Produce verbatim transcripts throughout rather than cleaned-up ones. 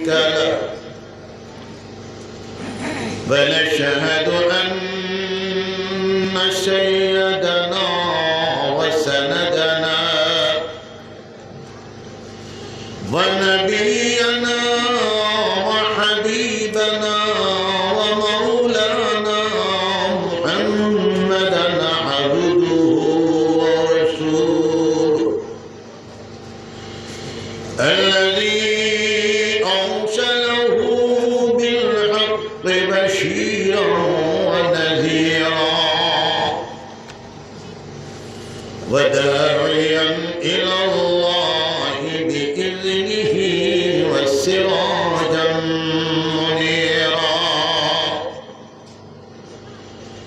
له. ونشهد أن سيدنا وسندنا ونبينا وحبيبنا ومولانا محمدا عبده ورسوله، الذي أرسله بالحق بشيرا ونذيرا، وداعيا إلى الله بإذنه وسراجا منيرا.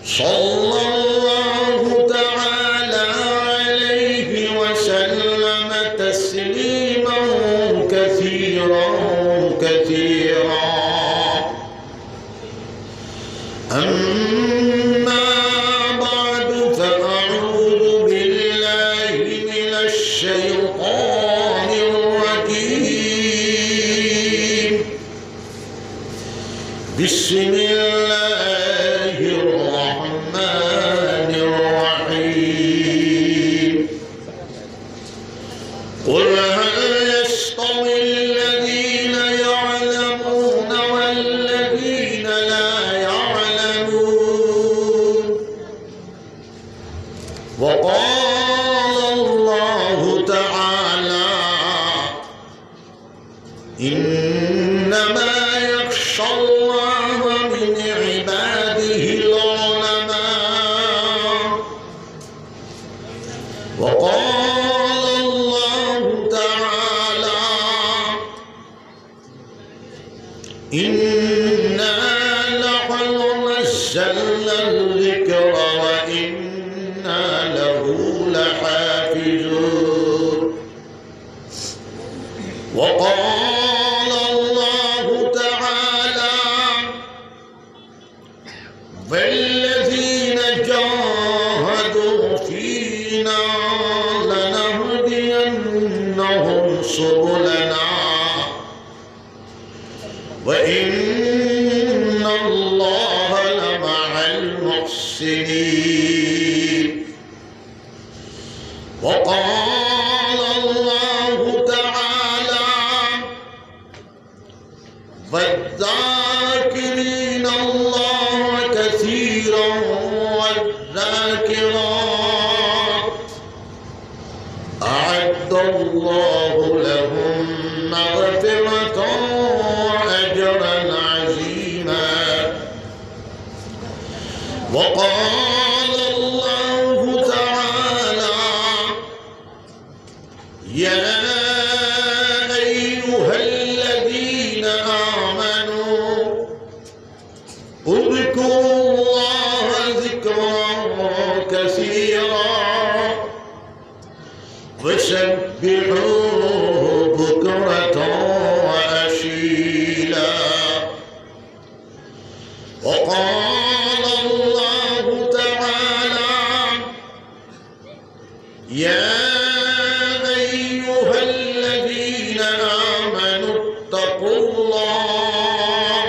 صلى الله تعالى عليه وسلم تسليما كثيرا كثيرا. أما بعد، فأعوذ بالله من الشيطان الرجيم. بسم الله الرحمن الرحيم. قل هل يستوي الذين يعلمون والذين لا يعلمون؟ وقال الله تعالى: إنما يخشى الله من عباده العلماء. وقال الله تعالى: إنا نحن نزلنا الذكر وإنا له لحافظون. وقال الله تعالى: والذين جاهدوا فينا لنهدينهم سبلنا وإن الله لمع المحسنين. وقال الله تعالى: والذاكرين الله كثيرا والذاكرات أعد الله لهم مغفرة وأجرا عظيما. وقال الله تعالى: يا أيها الذين آمنوا اذكروا الله ذكرا كثيرا وسبحوه بكرة وأصيلا. وقال الله تعالى: يا أيها الذين آمنوا اتقوا الله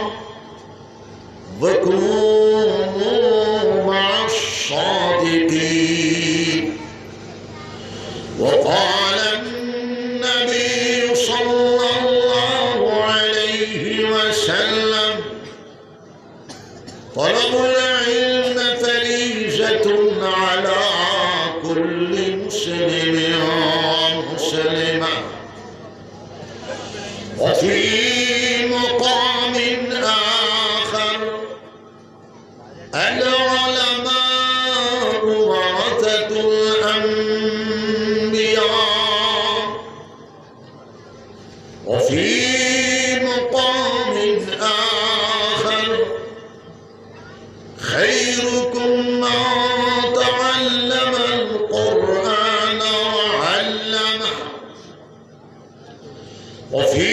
وكونوا مع الصادقين. وقال النبي صلى الله عليه وسلم: طلب العلم فريضة على كل مسلم ومسلمة. وفي مقام آخر: العلماء ورثة الأنبياء. وفي مقام آخر: خيركم من تعلم القرآن وعلمه. وفي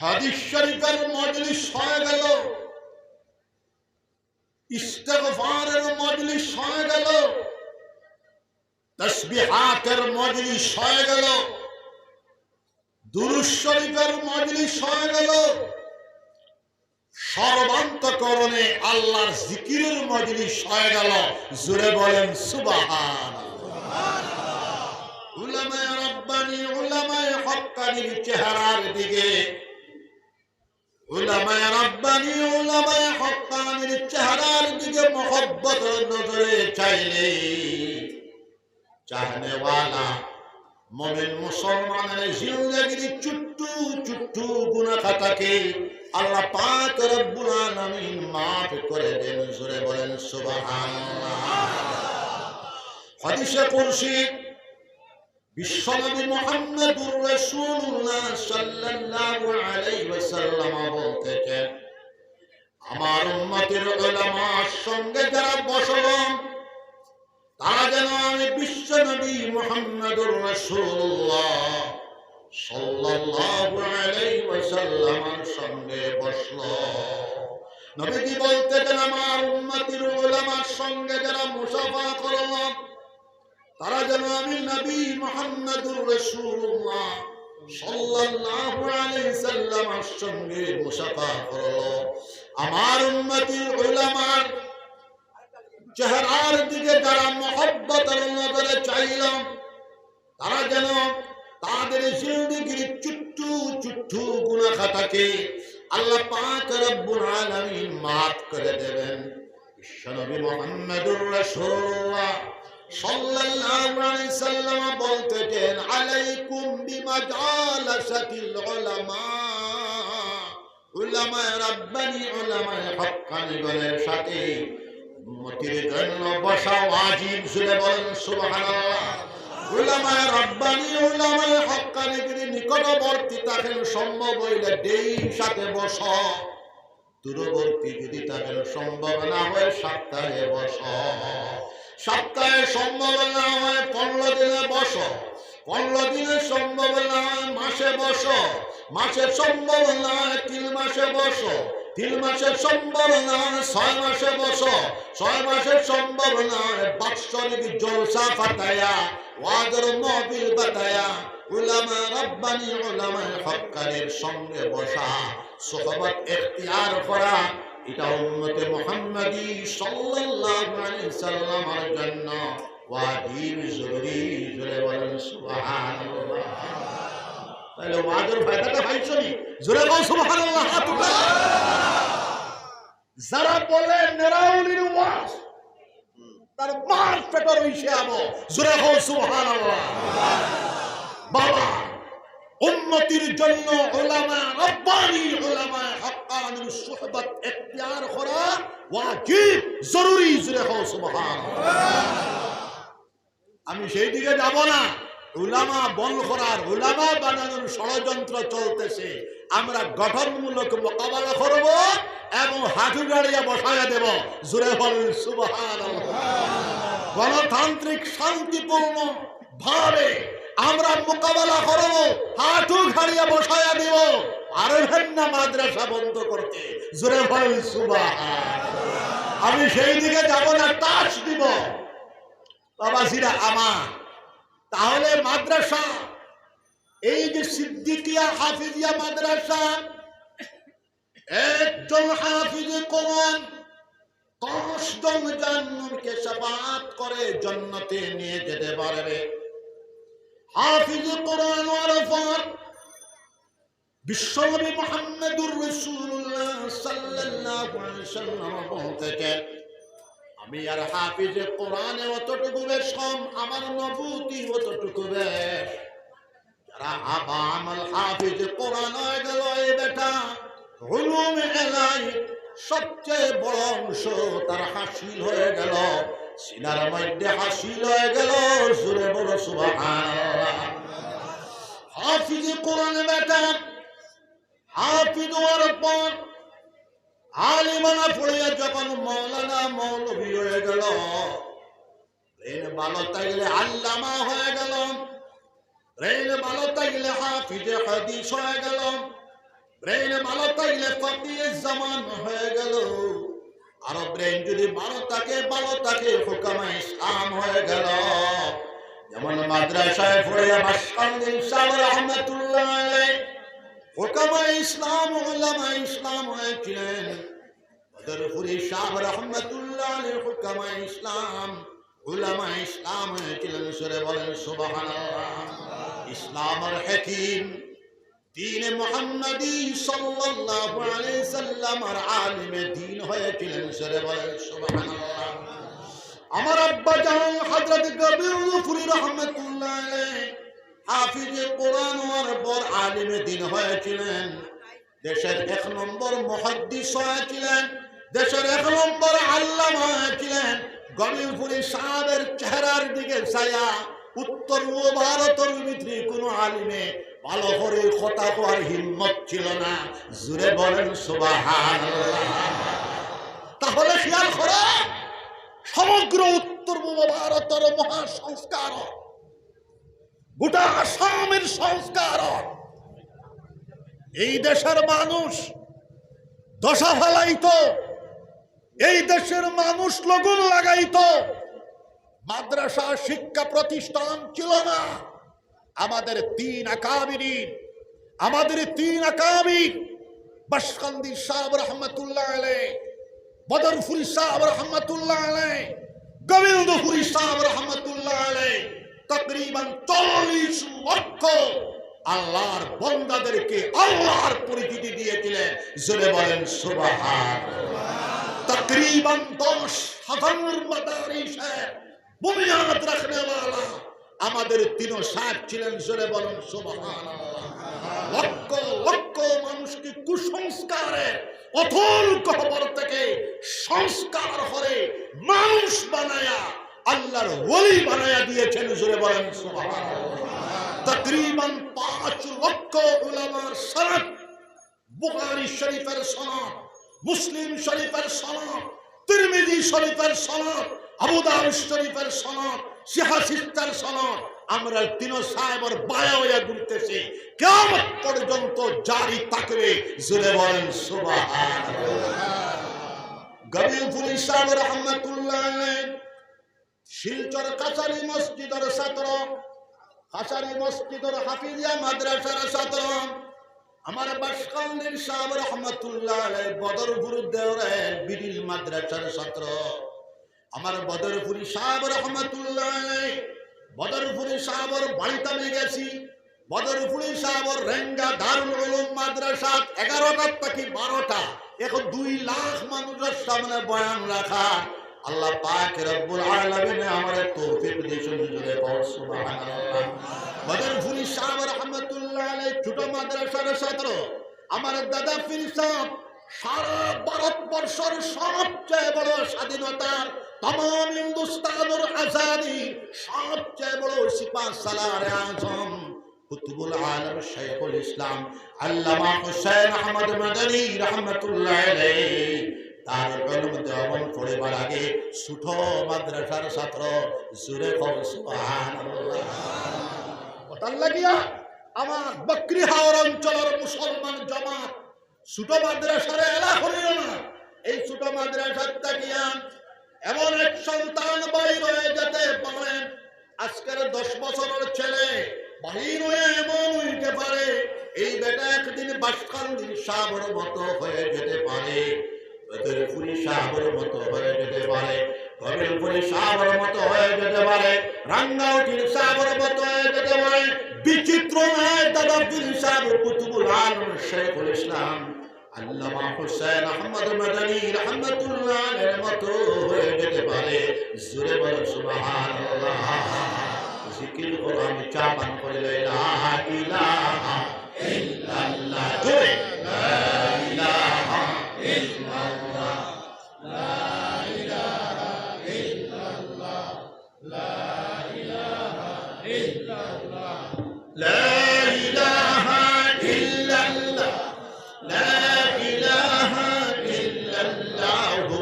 হাদিস শরীফের মজলিস হয়ে গেল, ইস্তেগফারের মজলিস হয়ে গেল, তসবিহাতের মজলিস হয়ে গেল, দুরূদ শরীফের মজলিস হয়ে গেল, সর্বান্তঃকরণে আল্লাহর জিকিরের মজলিস হয়ে গেল। জোরে বলেন সুবহানাল্লাহ। উলামায়ে রাব্বানী, উলামায়ে হক্কানির চেহারার দিকে, উলামায়ে রাব্বানী, উলামায়ে হক্কানির চেহারার দিকে মহব্বতের নজরে চাইলে চাহনেওয়ালা মুমিন মুসলমানের জিন্দেগির ছোট্ট ছোট্ট গুনাহ খাতাকে আল্লাহ পাক রব্বুল আলামিন মাফ করে দেন। জোরে বলেন সুবহানাল্লাহ। হাদিসে কুদসি, বিশ্বনবী মুহাম্মদুর রাসূলুল্লাহ সাল্লাল্লাহু আলাইহি ওয়াসাল্লাম বলতেছেন, আমার উম্মতের উলামার সঙ্গে যারা বসলাম, তারা যেন আমি বিশ্বনবী মুহাম্মদুর রাসূলুল্লাহ সাল্লাল্লাহু আলাইহি ওয়াসাল্লামের সঙ্গে বসল। নবীজি বলতেছেন, আমার উম্মতের উলামার সঙ্গে যারা মুসাফা করলাম, তারা যেন আমি নবী মুহাম্মদুর রাসূলুল্লাহ সাল্লাল্লাহু আলাইহি সাল্লামের সঙ্গে মুসাফা করল। আমার উম্মতের উলামার চেহারার দিকে যারা মহব্বতের নজরে চাইলাম, তারা যেন তাদের জিন্দেগির ছোট্ট ছোট্ট গুনাহ খাতাকে আল্লাহ পাক রব্বুল আলামিন মাফ করে দেবেন। বিশ্বনবী মুহাম্মদুর রাসূলুল্লাহ সাল্লাল্লাহু আলাইহি সাল্লাম বলতেছেন, আলাইকুম বিমাজালাসাতিল উলামা। উলামায়ে রাব্বানী, উলামায়ে হক্কানীগণের সাথে উম্মতির জন্য বসা ওয়াজিব। জোরে বলেন সুবহানাল্লাহ। উলামায়ে রাব্বানী, উলামায়ে হক্কানীগিরি নিকটবর্তী থাকেন, সম্ভব হইলে ডেইলি সাথে বসো। দূরবর্তী যদি তাদের সম্ভব না হয়, সপ্তাহে বসো। সপ্তাহে সম্ভব না হয়, পনেরো দিনে বসো। পনেরো দিনে সম্ভব না হয়, মাসে বসো। মাসে সম্ভব না হয়, তিন মাসে বসো। তিন মাসে সম্ভব না হয়, ছয় মাসে বসো। ছয় মাসে সম্ভব না হয়, বাৎসরিক জলসা ফাতাইয়া, ওয়াজর মাহফিল ফাতাইয়া, উলামায়ে রাব্বানী, উলামায়ে হক্কানীর সঙ্গে বসা, সোহবত এখতিয়ার করা, এটা উম্মতে মুহাম্মাদী সাল্লাল্লাহু আলাইহি সাল্লামের জন্য ওয়াজিব, জরুরি। জোরে বলেন সুবহানাল্লাহ। তাহলে ওয়াজর ফায়দাটা পাইছো নি? জোরে বল সুবহানাল্লাহ, হাত উঠাও। যারা বলে নেরাউলির ওয়াজ, তার মার পেটর ইসে আবো। জোরে কও সুবহানাল্লাহ। বাবা, উম্মতির জন্য উলামায়ে রাব্বানী, উলামায়ে হক্কানীর সোহবত এখতিয়ার করা ওয়াজিব, জরুরি। জোরে কও সুবহানাল্লাহ। আমি সেই দিকে যাব না। উলামা বল করার, উলামা বানানোর ষড়যন্ত্র চলতেছে। আমরা গঠনমূলক মোকাবেলা করব এবং হাঁটু গাড়িয়া বসাইয়া দেব। জোরে বলুন সুবহানাল্লাহ। গণতান্ত্রিক শান্তিপূর্ণ ভাবে আমরা মোকাবেলা করব, হাঁটু গাড়িয়া বসাইয়া দিব। পারবেন না মাদ্রাসা বন্ধ করতে। জোরে বলুন সুবহানাল্লাহ। আমি সেই দিকে যাব না, টাচ দিব। বাবাজিরা আমার, তাহলে মাদ্রাসা, এই যে সিদ্দিকিয়া হাফিজিয়া মাদ্রাসা, একজন হাফিজে কোরআন দশ জন জাহান্নামকে শাফাআত করে জান্নাতে নিয়ে যেতে পারবে। হাফিজে কোরআন হওয়ার পর বিশ্বনবী মুহাম্মদুর রাসূলুল্লাহ সাল্লাল্লাহু আলাইহি ওয়াসাল্লাম বলতেছেন, আমি আর হাফিজে কোরআনে অতটুকু বেশ কম, আমার নবুতি অতটুকু বেশ। যারা আবামল হাফিজে কোরআন হয়ে গেল, এই বেটা উলুম এলাই সবচেয়ে বড় অংশ তার হাসিল হয়ে গেল, সিনার মধ্যে হাসিল হয়ে গেল। জোরে বলো সুবহানাল্লাহ। হাফিজে কোরআন বেটা হাফিজ হওয়ার পর আলিমানা পড়িয়া যখন মৌলানা মৌলভী হয়ে গেল, ব্রেন ভালো থাকলে আল্লামা হয়ে গেল, ব্রেন ভালো থাকলে হাফিজে হাদিস হয়ে গেল, ব্রেইন ভালো থাকলে ফকিয়ে জামান হয়ে গেল। আরো ব্রেইন যদি ভালো থাকে, ভালো থাকে, হুকামা ইসলাম হয়ে গেল। যেমন মাদ্রাসায় পড়িয়া বাসকান্দির সাহেব রহমতুল্লাহ আলাইহি হুকামা ইসলাম, উলামা ইসলাম হয়েছিলেন। বদরপুরি সাহেব রহমতুল্লাহ আলাইহি হুকামা ইসলাম, উলামা ইসলাম হয়েছিলেন। জোরে বলেন সুবহানাল্লাহ। ইসলামের হাকিম, দ্বীনে মুহাম্মদী সাল্লাল্লাহু আলাইহি সাল্লামের আলিমে দ্বীন হয়েছিলেন। জোরে বলেন সুবহানাল্লাহ। আমার আব্বা জান হযরত গবিন্দপুরী রহমতুল্লাহ আলাইহি হাফিজে কোরআন হওয়ার পর আলিমে দ্বীন হয়েছিলেন। দেশের এক নম্বর মুহাদ্দিস হয়েছিলেন, দেশের এক নম্বর আল্লামা হয়েছিলেন। গবিন্দপুরী সাহেবের চেহারার দিকে চাইয়া উত্তর ও ভারতের ভিতরে কোনো আলিমে ভালো করে কথা কওয়ার হিম্মত ছিল না। জোরে বলেন সুবহানাল্লাহ। তাহলে খেয়াল করো, সমগ্র উত্তর পূর্ব ভারতের মহা সংস্কারক, গোটা আসামের সংস্কারক, এই দেশের মানুষ দশা ফালাইতো, এই দেশের মানুষ লগুন লাগাইতো। মাদ্রাসা শিক্ষা প্রতিষ্ঠান ছিল না। আমাদের তিন আকাবিরিন, আমাদের তিন আকাবির, বাসকান্দি সাহেব রহমতুল্লাহ আলাইহি, বদরপুরি সাহেব রহমতুল্লাহ আলাইহি, গোবিন্দপুরি সাহেব রহমতুল্লাহ আলাইহি, তকরিবান চল্লিশ লক্ষ আল্লাহর বন্দাদেরকে আল্লাহর পরিচিতি দিয়েছিলেন। জোরে বলেন সুবহান। তকরিবান দশ হাজার মাদারিসের বুনিয়াদ রাখনেওয়ালা আমাদের তিনও সাহেব ছিলেন। জোরে বলেন সুবহানাল্লাহ। লক্ষ লক্ষ মানুষকে কুসংস্কারে অথল গহ্বর থেকে সংস্কার করে মানুষ বানায়া আল্লাহর ওলি বানায়া দিয়েছেন। জোরে বলেন সুবহানাল্লাহ। তকরিবান পাঁচ লক্ষ উলামার সনদ, বুখারী শরীফের সনদ, মুসলিম শরীফের সনদ, তিরমিজি শরীফের সনদ, আবু দাউদ শরীফের সনদ, সিহা সিত্তার সনদ, আমরা তিনও সাহেবের বায়া হইয়া ঘুরতেছি, কিয়ামত পর্যন্ত জারি থাকবে। জোরে বলেন সুবহানাল্লাহ। গোবিন্দপুরি সাহেব রহমতুল্লাহ আলাইহি শিলচর কাছারি মসজিদর ছাত্র, কাছারি মসজিদর হাফিজিয়া মাদ্রাসার ছাত্র, আমার বাসকান্দির সাহেব রহমতুল্লাহ আলাইহি বদরপুর দেওরাইল বিডিল মাদ্রাসার ছাত্র, আমার বদরপুরি সাহেব রহমতুল্লাহ আলাইহি, বদরপুরি সাহেবর বাড়িত আমি গেছি। বদরপুরি সাহেবর রেঙ্গা দারুল উলুম মাদ্রাসাত এগারোটা থাকি বারোটা, এখন দুই লাখ মানুষের সামনে বয়ান রাখা। আল্লাহ পাক রব্বুল আলামিনে আমারে তৌফিক দিয়েছেন। জোরে কও সুবহানাল্লাহ। বদরপুরি সাহেব রহমতুল্লাহ আলাইহি ছোট মাদ্রাসার ছাত্র, আমার দাদা পীর সাহেব সারা ভারতবর্ষর সবচেয়ে বড় স্বাধীনতার, তামাম হিন্দুস্তানর আজাদি, সবচেয়ে বড় সিপাহ সালার আজম, কুতুবুল আলম শেখুল ইসলাম আল্লামা হুসেন আহমদ মাদানী রহমতুল্লাহ আলাইহি, তার জন্ম দেওয়ান পড়িবার আগে ছোট মাদ্রাসার ছাত্র। জোরে কও সুবহানাল্লাহ। ওটার লাগিয়া আমার বকরিহাওর অঞ্চলের মুসলমান জমাত ছোট মাদ্রাসারে এলা করিও না। এই ছোট মাদ্রাসার থাকিয়া এমন এক সন্তান বাইর হয়ে যেতে পারে, আজকের দশ বছরের ছেলে বাইর হয়ে এমন হইতে পারে, এই বেটা একদিন বাসকান্দির সাহেবর মতো হয়ে যেতে পারে, বদরপুরি সাহেবর মতো হয়ে যেতে পারে, কবিলপুরি সাহেবর মতো হয়ে যেতে পারে, রাঙ্গাউটির সাহেবর মতো হয়ে যেতে পারে। বিচিত্র নয়, দাদা পীর সাহেব কুতুবুল আলম শেখুল ইসলাম আল্লামা হুসেন আহমদ মাদানী রহমতুল্লাহ আলাইহির মতো হয়ে যেতে পারে। জোরে বলো সুবহানাল্লাহ। জিকির করো, আমি চা পান করে লই। লা ইলাহা ইল্লাল্লাহ। জোরে। লা ইলাহা ইল্লাল্লাহ। লা ইলাহা ইল্লাল্লাহ। লা ইলাহা ইল্লাল্লাহ। লা ইলাহা ইল্লাল্লাহ। লা ইলাহা ইল্লাল্লাহু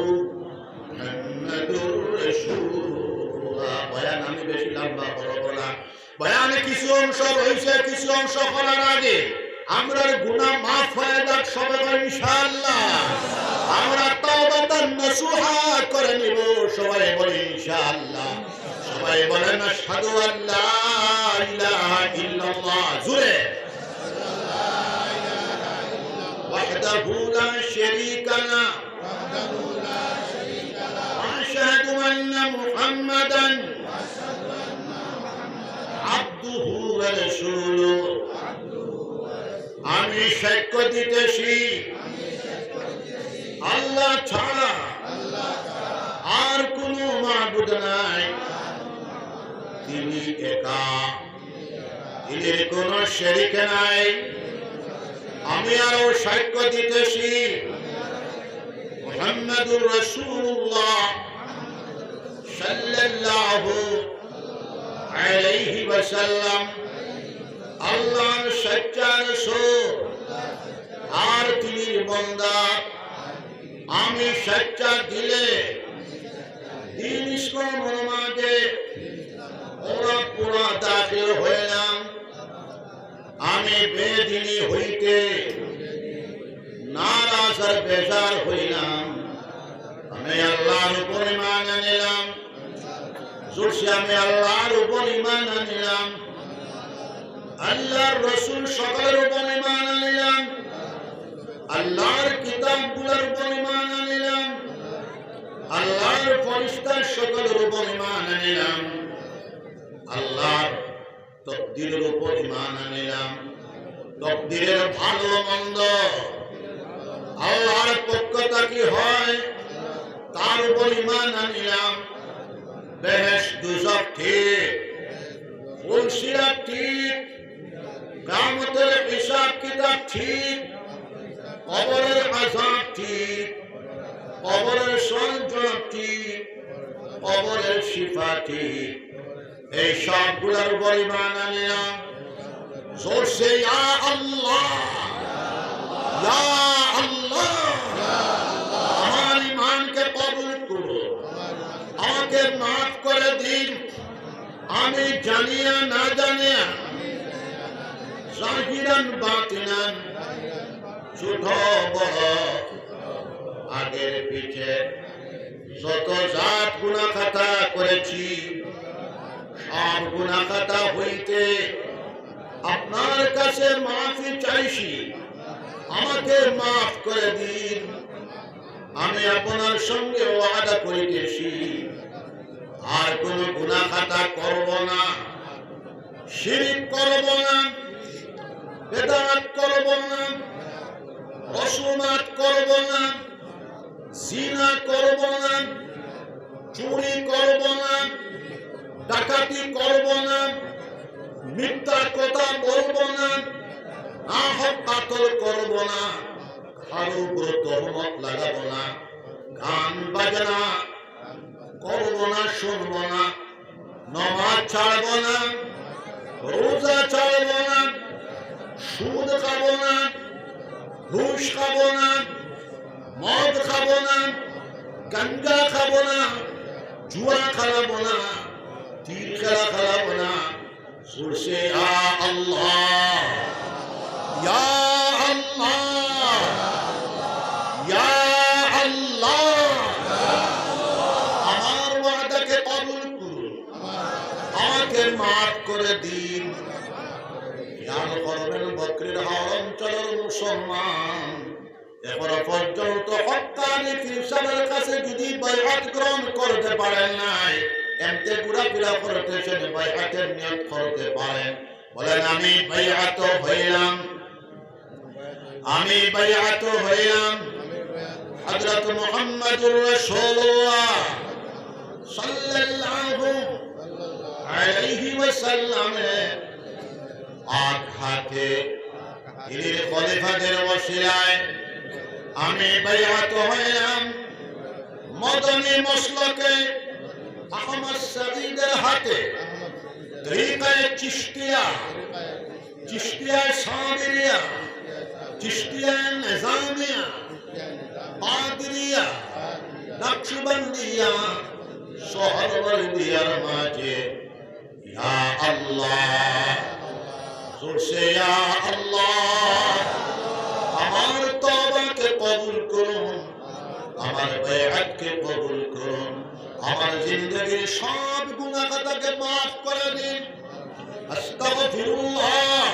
মুহাম্মাদুর রাসূলুল্লাহ। বয়ান আমি বেশি লম্বা করব না। বয়ানে কিছু অংশ রয়েছে, কিছু অংশ করার আগে আমরার গুনাহ মাফ হয়ে সুহা করে নিব। সবাই বলি ইনশাআল্লাহ। সবাই বলেন আশহাদু আল্লা ইলাহা ইল্লাল্লাহ। জোরে। ওয়াহদাহু লা শারীকা লাহ। ওয়া আশহাদু আন্না মুহাম্মাদান আবদুহু ওয়া রাসূলুহু। আমি সাক্ষ্য দিতেছি আল্লাহ ছাড়া আর কোনো মাবুদ নাই, তিনি একা, তিনির কোনো শরিক নাই। আমি আরো সাক্ষ্য দিতেছি মুহাম্মাদুর রাসূলুল্লাহ সাল্লাল্লাহু আলাইহি ওয়াসাল্লাম আল্লাহর সচ্চা রাসূল আর তিনির বান্দা। আমি সচ্চা দিলে দ্বীন ইসলামর মাঝে পুরা পুরা দাখিল হইলাম। আমি বেদিনী হইতে নারাজ আর বেজার হইলাম। আমি আল্লাহর উপর ঈমান আনিলাম। জোরসে আমি আল্লাহর উপর ঈমান আনিলাম। আল্লাহর রাসূল সকলের উপর ঈমান আনিলাম। আল্লাহর কিতাবগুলোর উপর ঈমান আনিলাম। আল্লাহর ফেরেশতা সকলের উপর ঈমান আনিলাম। আল্লাহর তকদিরের উপর ঈমান আনিলাম। তকদিরের ভালো মন্দ আল্লাহর পক্ষ থাকি হয়, তার উপর ঈমান আনিলাম। বেহেশত দুজখ ঠিক, পুলসিরাত ঠিক, কিয়ামতের হিসাব কিতাব ঠিক, কবরের আযাব ঠিক, কবরের সওয়াল জওয়াব ঠিক, কবরের শিফা ঠিক, এই সবগুলার উপর ঈমান আনিলাম। জোরসে ইয়া আল্লাহ, ইয়া আল্লাহ, আমার ঈমানকে কবুল করুন, আমাকে মাফ করে দিন। আমি জানিয়া না জানিয়া, জাহিরান বাতিনান, ছোট বড়, আগের পিছে যত জাত গুনাহ খাতা করেছি, সব গুনাহ খাতা হইতে আপনার কাছে মাফি চাইছি, আমাকে মাফ করে দিন। আমি আপনার সঙ্গে ওয়াদা করিতেছি, আর কোনো গুনাহ খাতা করব না, শিরিক করব না, বেদাত করব না, রসুমাত করব না, জিনা করব না, চুরি করব না, ডাকাতি করব না, মিথ্যা কথা বলব না, নাহক কাতল করব না, কারো উপর তহমত লাগাব না, গান বাজনা করব না, শুনব না, নমাজ ছাড়ব না, রোজা ছাড়ব না, সুদ খাব না, ঘুষ খাব না, মদ খাব না, গাঞ্জা খাব না, জুয়া খেলাব না, তীর খেলা খেলাব না। জোরসে ইয়া আল্লাহ, ইয়া আল্লাহ, ইয়া আল্লাহ, আমার ওয়াদাকে কবুল করুন, আমাকে মাফ করে দিন। খেয়াল করবেন, বকরির হাওর অঞ্চলের মুসলমান, এখনো পর্যন্ত হক্কানি পীর সাহেবের কাছে যদি বায়াত গ্রহণ করতে পারেন নাই, এমতে ঘোরাফেরা করতেছেন, বায়াতের নিয়ত করতে পারেন, বলেন, "আমি বায়াত হইলাম, আমি বায়াত হইলাম হযরত মুহাম্মদুর রাসূলুল্লাহ সাল্লাল্লাহু আলাইহি ওয়াসাল্লামের আঘাতে, পীরের খলিফাদের ওসিলায় আমি বায়াত হইলাম মদনী মসলকে আহমদ সাঈদের হাতে, তরিকায়ে চিশতিয়া, চিশতিয়ায়ে সাবিরিয়া, চিশতিয়ায়ে নিজামিয়া, কাদিরিয়া, নকশবন্দিয়া, সোহরাওয়ার্দিয়ার মাঝে ইয়া আল্লাহ, জোরসে ইয়া আল্লাহ, আমার তওবাকে কবুল করুন, আমার বায়াতকে কবুল করুন। আমার জিন্দেগির সব গুনাহ খাতাকে মাফ করে দিন। আস্তাগফিরুল্লাহ।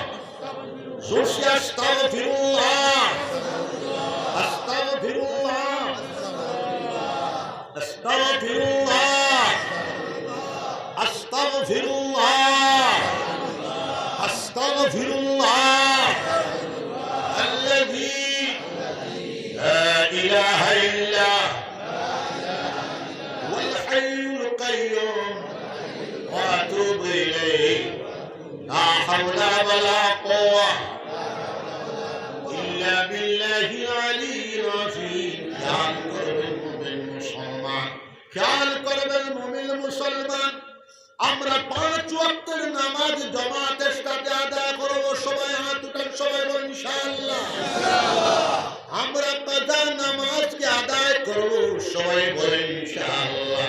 জোরসে আস্তাগফিরুল্লাহ। আস্তাগফিরুল্লাহ। আস্তাগফিরুল্লাহ। আস্তাগফিরুল্লাহ। আস্তাগফিরুল্লাহ। আল্লাযী لا إله إلا هو الحي القيوم وأتوب إليه. لا حول ولا قوة إلا بالله العلي العظيم. খেয়াল করবেন মুমিন মুসলমান, খেয়াল করবেন মুমিন মুসলমান। আমরা পাঁচ ওয়াক্তের নামাজ জামাতের সাথে আদায় করব। সবাই হাত উঠান, সবাই বলুন, ইনশাআল্লাহ। আমরা কাজা নামাজকে আদায় করব। সবাই বলুন, ইনশাআল্লাহ।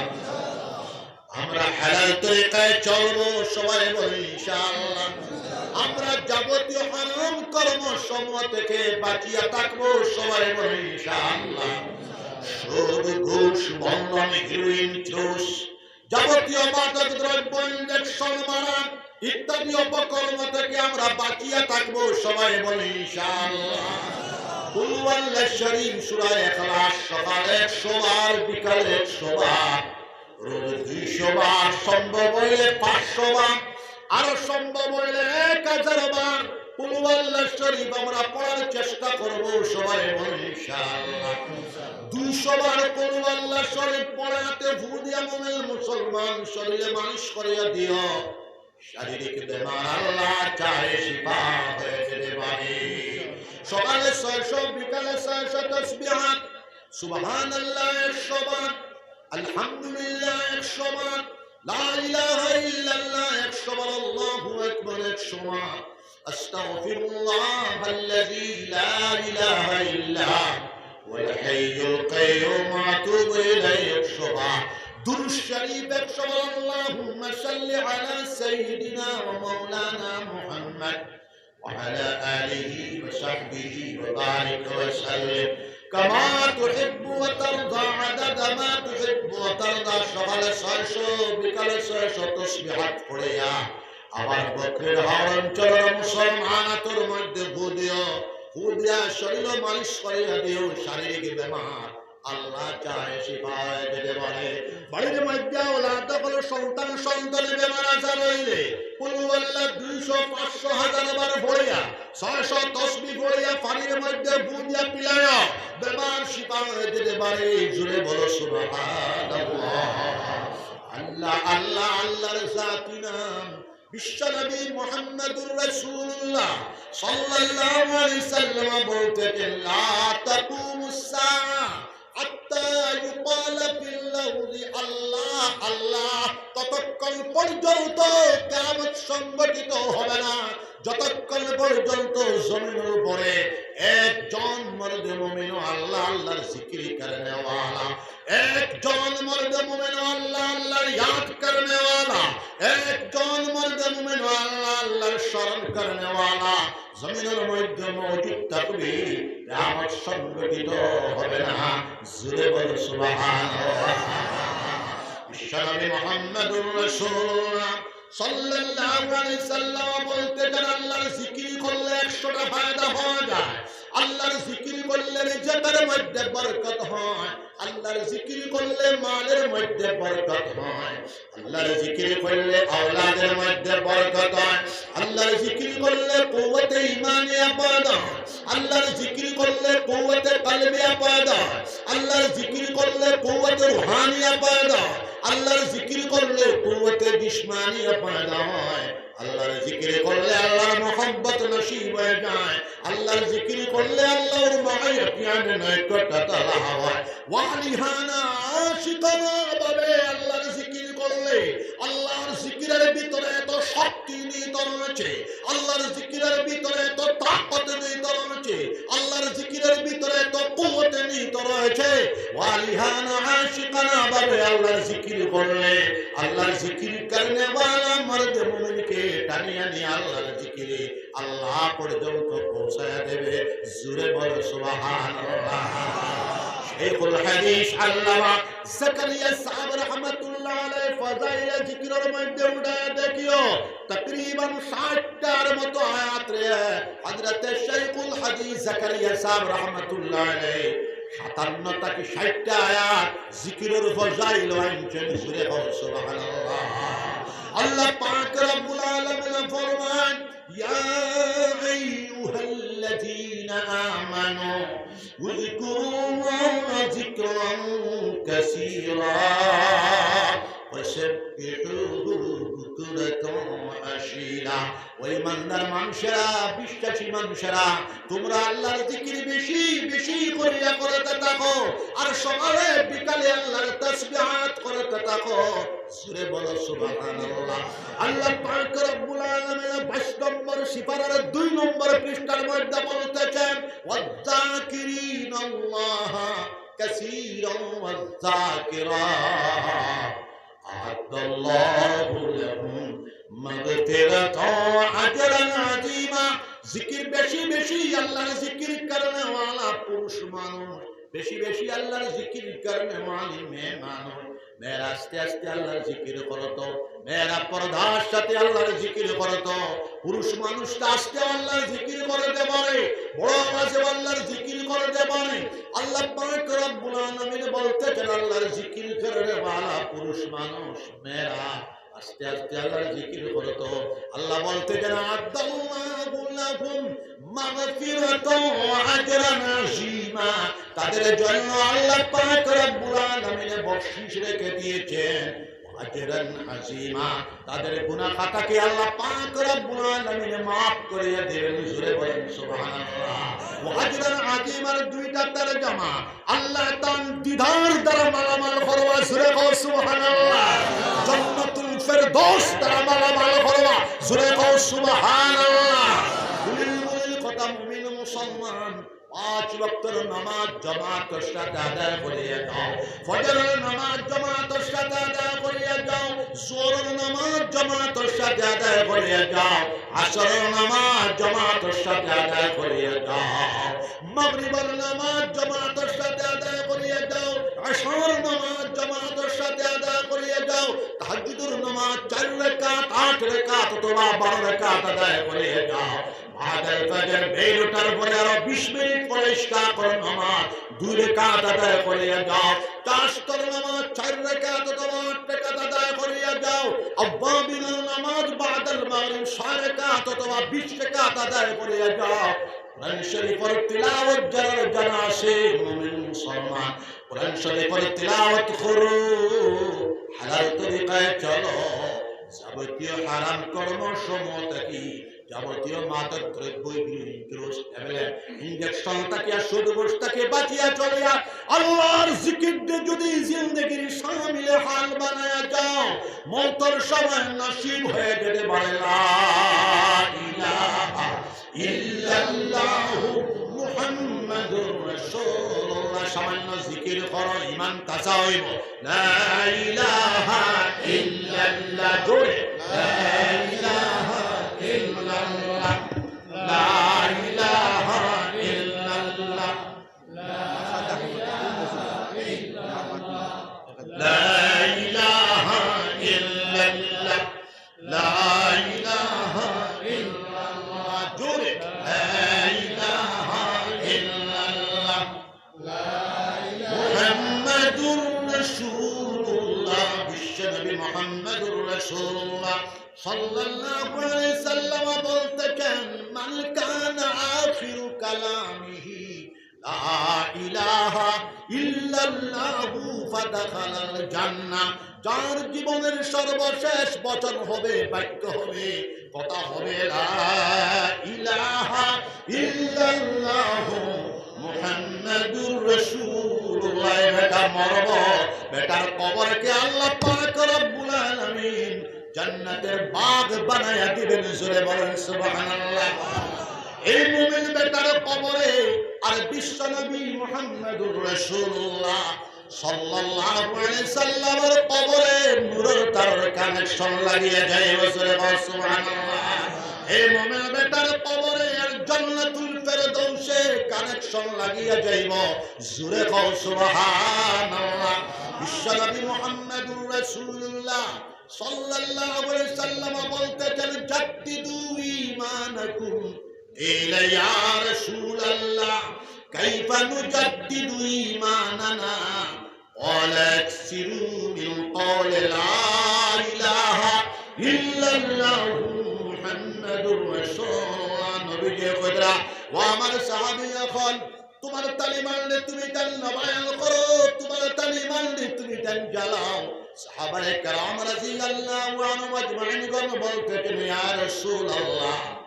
আমরা হালাল তরিকায় চলব। সবাই বলুন, ইনশাআল্লাহ। আমরা যাবতীয় হারাম কর্ম সমূহ থেকে বাঁচিয়া থাকব। সবাই বলুন, ইনশাআল্লাহ। সুদ, ঘুষ, বন্ধন, হিরোইন, চুষ, যাবতীয় মাদক দ্রব্য, ইনজেকশন মারা ইত্যাদি অপকর্ম থেকে আমরা বাঁচিয়া থাকব। সবাই বলি, ইনশাআল্লাহ। কুল হুয়াল্লাহ শরীফ, সূরা ইখলাস সকালে একশো বার, বিকালে একশো বার, রোজ দুইশো বার, সম্ভব হইলে পাঁচশো বার, আরো সম্ভব হইলে এক হাজার বার কুল হুয়াল্লাহ শরীফ আমরা পড়ার চেষ্টা করব। সবাই বলি, ইনশাআল্লাহ। দুইশো বার কুল হুয়াল্লাহ শরীফ পড়ে হাতে ফু দিয়া মুমিন মুসলমান শরীরে মালিশ করিয়া দিও। শারীরিক বেমার আল্লাহ চায় শিফা হয়ে যেতে পারে। সকালে ছয়শো, বিকালে ছয়শো তসবিহাত, সুবহানাল্লাহ একশো বার, আলহামদুলিল্লাহ একশো বার, লা ইলাহা ইল্লাল্লাহ একশো বার, আল্লাহু আকবার একশো বার, আস্তাগফিরুল্লাহাল্লাযী লা ইলাহা ইল্লা হুয়াল হাইয়ুল কাইয়্যুম ওয়া আতুবু ইলাইহি একশো বার, দুরূদ শরীফ একশো বার, আল্লাহুম্মা সাল্লি আলা সাইয়্যিদিনা ওয়া মাওলানা মুহাম্মদ ওয়া আলা আলিহি ওয়া সাহবিহি ওয়া বারিক ওয়া সাল্লিম কামা তুহিব্বু ওয়া তারদা, আদাদা মা তুহিব্বু ওয়া তারদা। সকালে ছয়শো, বিকালে ছয়শো তসবিহাত পড়িয়া আবার বকরির হাওর অঞ্চলের মুসলমান আতর মধ্যে ফু দিও, ফু দিয়া শরীরে মালিশ করিয়া দিও। শারীরিক বেমার আল্লাহ চায় শিফা হয়ে যেতে পারে। বাড়ির মধ্যে আওলাদ হলো সন্তান সন্তানের বেমার আজার হইলে কুল হুয়াল্লাহ দুইশো, পাঁচশো, হাজার বার পড়িয়া, ছয়শো তসবি পড়িয়া পানির মধ্যে ফু দিয়া পিলাইয়া বেমার শিফা হয়ে যেতে পারে। জোরে বলো সুবহানাল্লাহ। আল্লাহ, আল্লাহ, আল্লাহর জাতি নাম বিশ্বনবী মুহাম্মাদুর রাসূলুল্লাহ সাল্লাল্লাহু আলাইহি সাল্লাম বলতেছেন, লা তাকুমুস সাআ হাত্তা ইউকালা ফিল আরদি আল্লাহ, আল্লাহ, ততক্ষণ পর্যন্ত কিয়ামত সংঘটিত হবে না, যতক্ষণ পর্যন্ত জমিনের উপরে একজন মর্দে মুমিন আল্লাহ, আল্লাহর জিকির করনেওয়ালা, একজন মর্দে মুমিন আল্লাহ, আল্লাহর ইয়াদ করনেওয়ালা, একজন মর্দে মুমিন আল্লাহ, আল্লাহর স্মরণ করনেওয়ালা জমিনের মধ্যে মওজুদ থাকবে, কিয়ামত সংঘটিত হবে না। জোরে বলো সুবহানাল্লাহ। বিশ্বনবী মুহাম্মাদুর রাসূলুল্লাহ সাল্লাল্লাহু আলাইহি সাল্লাম বলতে চান, আল্লাহর জিকির করলে একশোটা ফায়দা পাওয়া যায়। আল্লাহর জিকির করলে রিজিকের মধ্যে বরকত হয়, আল্লাহর জিকির করলে মালের মধ্যে বরকত হয়, আল্লাহর জিকির করলে আওলাদের মধ্যে বরকত হয়, আল্লাহর জিকির করলে কুওয়াতে ঈমানিয়া পয়দা হয়, আল্লাহর জিকির করলে কুওয়াতে কলবিয়া পয়দা হয়, আল্লাহর জিকির করলে কুওয়াতে রুহানিয়া পয়দা হয়, আল্লাহর জিকির করলে কুওয়াতে জিসমানিয়া পয়দা হয়। আল্লাহর জিকির করলে আল্লাহর মহব্বত নসিব হয়ে যায়। আল্লাহর জিকির করলে আল্লাহর মায়ায় পিয়ানে নয় কটা তালা হওয়ায়। ওয়ালিহানা আশিকানা ভাবে আল্লাহর জিকির করলে আল্লাহর জিকিরের ভিতরে এত শক্তি নিহিত রয়েছে, আল্লাহর জিকিরের ভিতরে এত তাকত নিহিত রয়েছে, আল্লাহর জিকিরের ভিতরে এত কুওয়াত নিহিত রয়েছে। ওয়ালিহানা আশিকানা ভাবে আল্লাহর জিকির করলে আল্লাহর জিকির করনেওয়ালা মর্দে মুমিনকে টানিয়া নিয়ে আল্লাহর জিকিরে আল্লাহ পর্যন্ত পৌঁছায় দেবে। জোরে বলো সুবহানাল্লাহ। শাইখুল হাদিস আল্লামা জাকারিয়া সাহেব রহমাতুল্লাহ আলাইহি ফজাইলে জিকিরর মধ্যে উঠায় দেখিও, তকরিবান ষাটটার মতো আয়াত রে হযরতে শাইখুল হাদিস জাকারিয়া সাহেব রহমাতুল্লাহ আলাইহি সাতান্নটা কি ষাটটা আয়াত জিকিরর ফজাইল আনছইন। জোরে কও সুবহানাল্লাহ। আল্লাহ পাক রব্বুল আলামিন ফরমান, يا أيها الذين آمنوا اذكروا الله ذكرا كثيرا وسبحوه بكرة وأصيلا। ও ইমানদার মানুষেরা, বিশ্বাসী মানুষেরা, তোমরা আল্লাহর জিকির বেশি বেশি করিয়া করতে থাকো, আর সকালে বিকালে আল্লাহর তাসবিহাত করতে থাকো। জোরে বলো সুবহানাল্লাহ। আল্লাহ পাক রব্বুল আলামিন বাইশ নম্বর সিপারার দুই নম্বর পৃষ্ঠার মধ্যে বলতেছেন, والذاكرين الله كثيرا والذاكرات أعد الله لهم مغفرة وأجرا عظيما। জিকির বেশি বেশি আল্লাহর জিকির করনেওয়ালা পুরুষ মানুষ, বেশি বেশি আল্লাহর জিকির করনেওয়ালি মেয়ে মানুষ, মেয়েরা আস্তে আস্তে আল্লাহর জিকির করতো, মেয়েরা পর্দার সাথে আল্লাহর জিকির করতো, পুরুষ মানুষটা আস্তে আল্লাহর জিকির করতে পারে, বড় আওয়াজে আল্লাহর জিকির করতে পারে। আল্লাহ পাক রব্বুল আলামিন বলতেছেন, আল্লাহর জিকির করনেওয়ালা পুরুষ মানুষ, মেয়েরা আস্তে আস্তে আল্লাহর জিকির করতো। আল্লাহ বলতেছেন, أعد الله لهم مغفرة وأجرا عظيما। তাদের জন্য আল্লাহ পাক রব্বুল আলামিন বকশিশ রেখে দিয়েছেন, أجرا عظيما। তাদের গুনাহ খাতাকে আল্লাহ পাক রব্বুল আলামিন মাফ করিয়া দিবেন। জোরে বলেন সুবহানাল্লাহ। وأجرا عظيما-র দুইটা তরজমা। আল্লাহ তান দিদার দ্বারা মালামাল করবা, জোরে কও সুবহানাল্লাহ। জান্নাতুল ফেরদৌস দ্বারা মালামাল করবা, জোরে কও সুবহানাল্লাহ। দুলিল মুলিল কথা মুমিন মুসলমান, পাঁচ ওয়াক্তর নামাজ জামাতর সাথে আদায় করিয়া যাও, ফজরর নামাজ জামাতর সাথে আদায় করিয়া যাও, জোহরর নামাজ জামাতর সাথে আদায় করিয়া যাও, আসরর নামাজ জামাতর সাথে আদায় করিয়া যাও, মাগরিবর নামাজ জামাতর সাথে আদায় করিয়া যাও, এশার নামাজ জামাতর সাথে আদায় করিয়া যাও, তাহাজ্জুদর নামাজ চার রাকাত, আট রাকাত অথবা বারো রাকাত আদায় করিয়া যাও। বাদাল ফজর বেইল উঠার পরে আরো বিশ মিনিট পরে ইশরাকর নামাজ দুই রাকাত আদায় করিয়া যাও। চাশতর নামাজ চার রাকাত অথবা আট রাকাত আদায় করিয়া যাও। আওয়াবিনর নামাজ বাদাল মাগরিব ছয় রাকাত অথবা বিশ রাকাত আদায় করিয়া যাও। কোরআন শরীফর তিলাওয়াত যারার জানা আছে, মুমিন মুসলমান, কোরআন শরীফর তিলাওয়াত করো, হালাল তরিকায় চলো, যাবতীয় হারাম কর্ম সমূহ থাকি, যাবতীয় মাদক দ্রব্য, heroin, drugs, tablet, injection থাকি আর সুদ ঘুষ থাকি বাঁচিয়া চলিয়া আল্লাহর জিকির দিয়া যদি জিন্দেগির শামিলে হাল বানায়া যাও, মউতর সময় নসিব হয়ে যেতে পারে লা ইলাহা ইল্লাল্লাহু মুহাম্মাদুর রাসূলুল্লাহ। সামান্য জিকির করো, ইমান তাজা হইব। লা ইলাহা ইল্লাল্লাহ, জোরে। লা ইলাহা ইল্লাল্লাহ, লা ইলাহা ইল্লাল্লাহ, লা ইলাহা ইল্লাল্লাহ, লা ইলাহা ইল্লাল্লাহ, জোরে। লা ইলাহা ইল্লাল্লাহ, মুহাম্মাদুর রাসূলুল্লাহ, বিশ্বনবী মুহাম্মাদুর রাসূলুল্লাহ সাল্লাল্লাহু আলাইহি সাল্লাম বলতেছেন, من كان آخر كلامه لا إله إلا الله فدخل الجنة। যার জীবনের সর্বশেষ বচন হবে, বাক্য হবে, কথা হবে, লা ইলাহা ইল্লাল্লাহু মুহাম্মাদুর রাসূলুল্লাহ। বেটা মরব, বেটার কবরকে আল্লাহ পাক রব্বুল আলামিন জান্নাতের বাগ বানায়া দিবেন। জোরে বলেন সুবহানাল্লাহ। এই মুমিন বেটার কবরে আর বিশ্বনবী মুহাম্মাদুর রাসূলুল্লাহ সাল্লাল্লাহু আলাইহি সাল্লামের কবরে নূরের তারের connection লাগিয়া যায়। জোরে বল সুবহানাল্লাহ। এই মুমিন বেটার কবরে আর জান্নাতুল ফেরদৌসে কানেকশন লাগিয়া যাইব। জোরে কও সুবহানাল্লাহ। বিশ্বনবী মুহাম্মাদুর রাসূলুল্লাহ সাল্লাল্লাহু আলাইহি সাল্লাম বলতেছেন, "জাদ্দিদু ঈমানাকুম।" قيل يا رسول الله كيف نجدد إيماننا؟ قال أكثروا من قول لا إله إلا الله محمد رسول الله। নবীজি কইরা, "ও আমার সাহাবী অকল, তুমার তান ইমানরে তুমি তান নবায়ন করো, তুমার তান ইমানরে তুমি তান জ্বালাও।" সাহাবায়ে কেরাম রাদিয়াল্লাহু আনহুম আজমাইনগণ বলতেছেন, "ইয়া রাসূলুল্লাহ,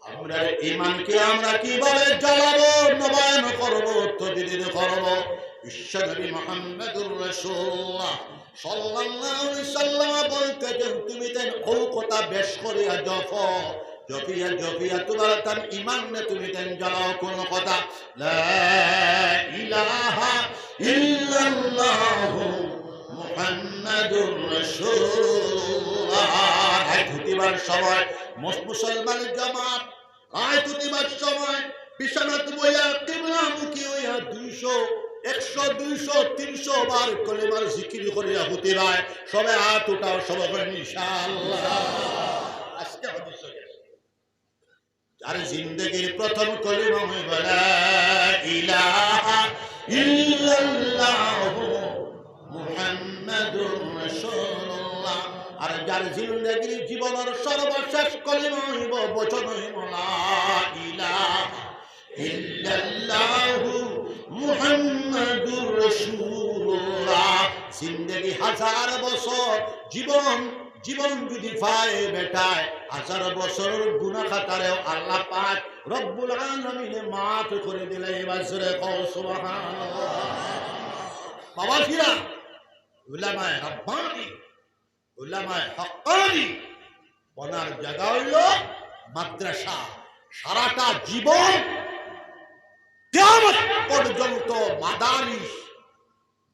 আমরার ইমানকে আমরা কিভাবে জ্বালাবো, নবায়ন করবো, তজদিদ করবো?" বিশ্বনবী মুহাম্মাদুর রাসূলুল্লাহ সাল্লাল্লাহু আলাইহি সাল্লাম বলতেছেন, "তুমি তান অউ কথা বেশ করিয়া জপো, জপিয়া জপিয়া তুমার তান ইমানরে তুমি তান জ্বালাও।" কোন কথা? লা ইলাহা ইল্লাল্লাহু মুহাম্মাদুর রাসূলুল্লাহ। রাইত হুতিবার সময় মুস-, মুসলমান জামাত রাইত হুতিবার সময় বিছানাত বইয়া কিবলামুখী অইয়া দুইশো, একশো, দুইশো, তিনশো বার কলিমার জিকির করিয়া হুতিবায়। সবে আত উঠাও, সবে কইন ইনশাআল্লাহ। আজকে হাদিস শরীফ। যার জিন্দেগির প্রথম কলিমা অইব লা ইলাহা ইল্লাল্লাহু মুহাম্মাদুর রাসূলুল্লাহ। আর যার জিন্দেগির জীবনর সর্বশেষ কলিমা অইব, বচন অইব লা ইলাহা ইল্লাল্লাহু মুহাম্মাদুর রাসূলুল্লাহ। জিন্দেগি হাজার বছর, জীবন, জীবন যদি পায় বেটায়, হাজার বছরর গুনাহ খাতারেও আল্লাহ পাক রব্বুল আলামিনে মাফ করি দিলে। এবার জোরে কও সুবহানাল্লাহ। বাবা ফিরা, উলামায়ে রাব্বানী, উলামায়ে হাক্কানী বনার জাগা অইল মাদ্রাসা। সারাটা জীবন কিয়ামত পর্যন্ত মাদারিস,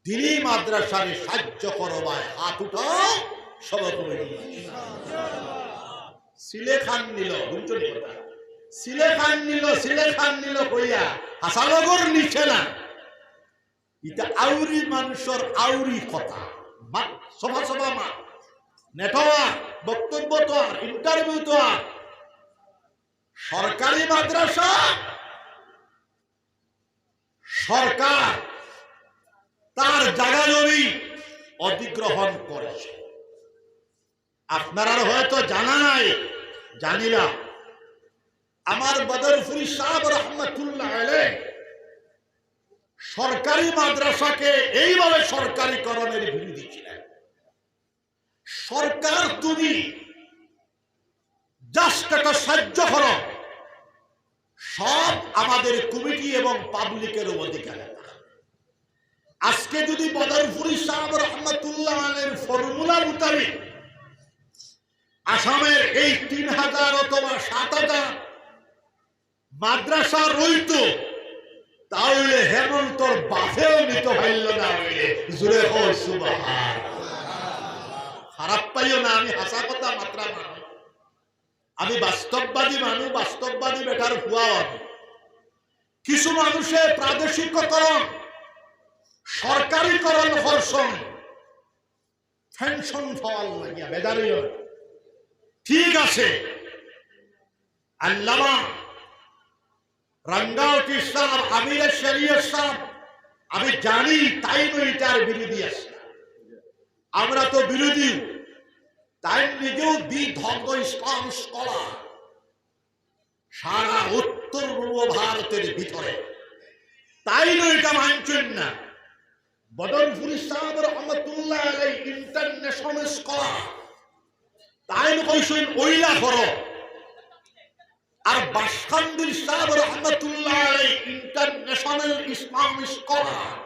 দিনী মাদ্রাসারে সাহায্য করবায়, আত উঠাও, সবে কইন। সিলে খান নিল, হুনছো নি কথা? সিলে খান নিল, সিলে খান নিল কইয়া হাসালগর নিছে না। ইটা আউরি মানষর আউরি কথা। মা-, সভা সভা মা, নেটওয়ার্ক, বক্তব্য তো আর, ইন্টারভিউ তো আর। সরকারি মাদ্রাসা, সরকার তার জাগা জমি অধিগ্রহণ করেছে। আপনারার হয়তো জানা নাই, জানি না। আমার বদরপুরি সাহেব রহমতুল্লাহ আলাইহি সরকারি মাদ্রাসাকে এইভাবে সরকারিকরণের বিরোধী ছিলেন। সরকার তুমি just একটা সাহায্য করো, সব আমাদের কমিটি এবং পাবলিকের অধিকার। আজকে যদি বদরপুরি সাহেব রহমতুল্লাহ আলাইহির ফর্মুলা মোতাবেক আসামের এই তিন হাজার অথবা সাত হাজার মাদ্রাসা রইতো, তাহলে হেমন্তর বাপেও নিতে পারল না অইলে। জোরে কও সুবহান। খারাপ পাইও না, আমি হাছা কথা মাতরাম। আমি বাস্তববাদী মানুষ, বাস্তববাদী বেটার পুয়াও আমি। কিছু মানুষে প্রাদেশিককরণ, সরকারিকরণ করছইন, পেনশন পাওয়ার লাগিয়া বেজার অইও না। ঠিক আছে, আল্লামা রাঙ্গাউটি সাহেব, আমিরে শরিয়ত সাহেব, আমি জানি তাইন ইটার বিরোধী আছে। আমরা তো বিরোধী। তাইন নিজেও দি ধর্ম ইসলাম স্কলার। সারা উত্তর পূর্ব ভারতের ভিতরে তাইন ইটা মানছইন না। বদরপুরি সাহেব রহমতুল্লাহ আলাইহি ইন্টারন্যাশনাল স্কলার, তাইন কইছইন অইলা করো। আর বাসকান্দির সাহেব রহমতুল্লাহ আলাইহি ইন্টারন্যাশনাল ইসলাম স্কলার,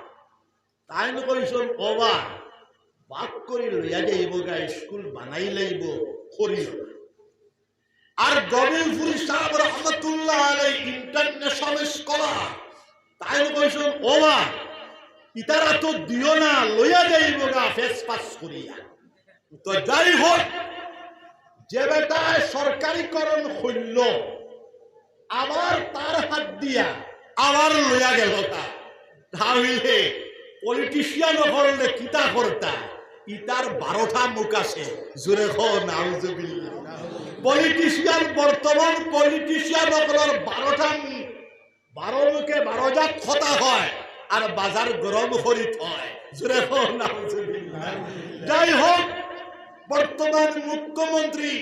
তাইন কইছইন, "ওবা, বাক করি লইয়া যাইবগা, স্কুল বানাইলাইবো, করিও না।" আর গবিলপুরি সাহেব রহমতুল্লাহ আলাইহি ইন্টারন্যাশনাল স্কলার, তাইন কইছইন, "ওবা, ইতারে তো দিও না, লইয়া যাইবগা, ফেস পাস করিয়া।" তো যাই হোক, যে বেটায় সরকারিকরণ করল, আবার তার হাত দিয়া আবার লইয়া গেল তা। তাহলে পলিটিশিয়ান অকলরে কিতা করতা? ইতার বারোটা মুখ আছে। জোরে কও নাউজুবিল্লাহ। পলিটিশিয়ান, বর্তমান পলিটিশিয়ান অকলর বারোটা মুখ। বারো মুখে বারো জাত কথা হয়, আর বাজার গরম করি থয়। জোরে কও নাউজুবিল্লাহ। যাই হোক, বর্তমান মুখ্যমন্ত্রী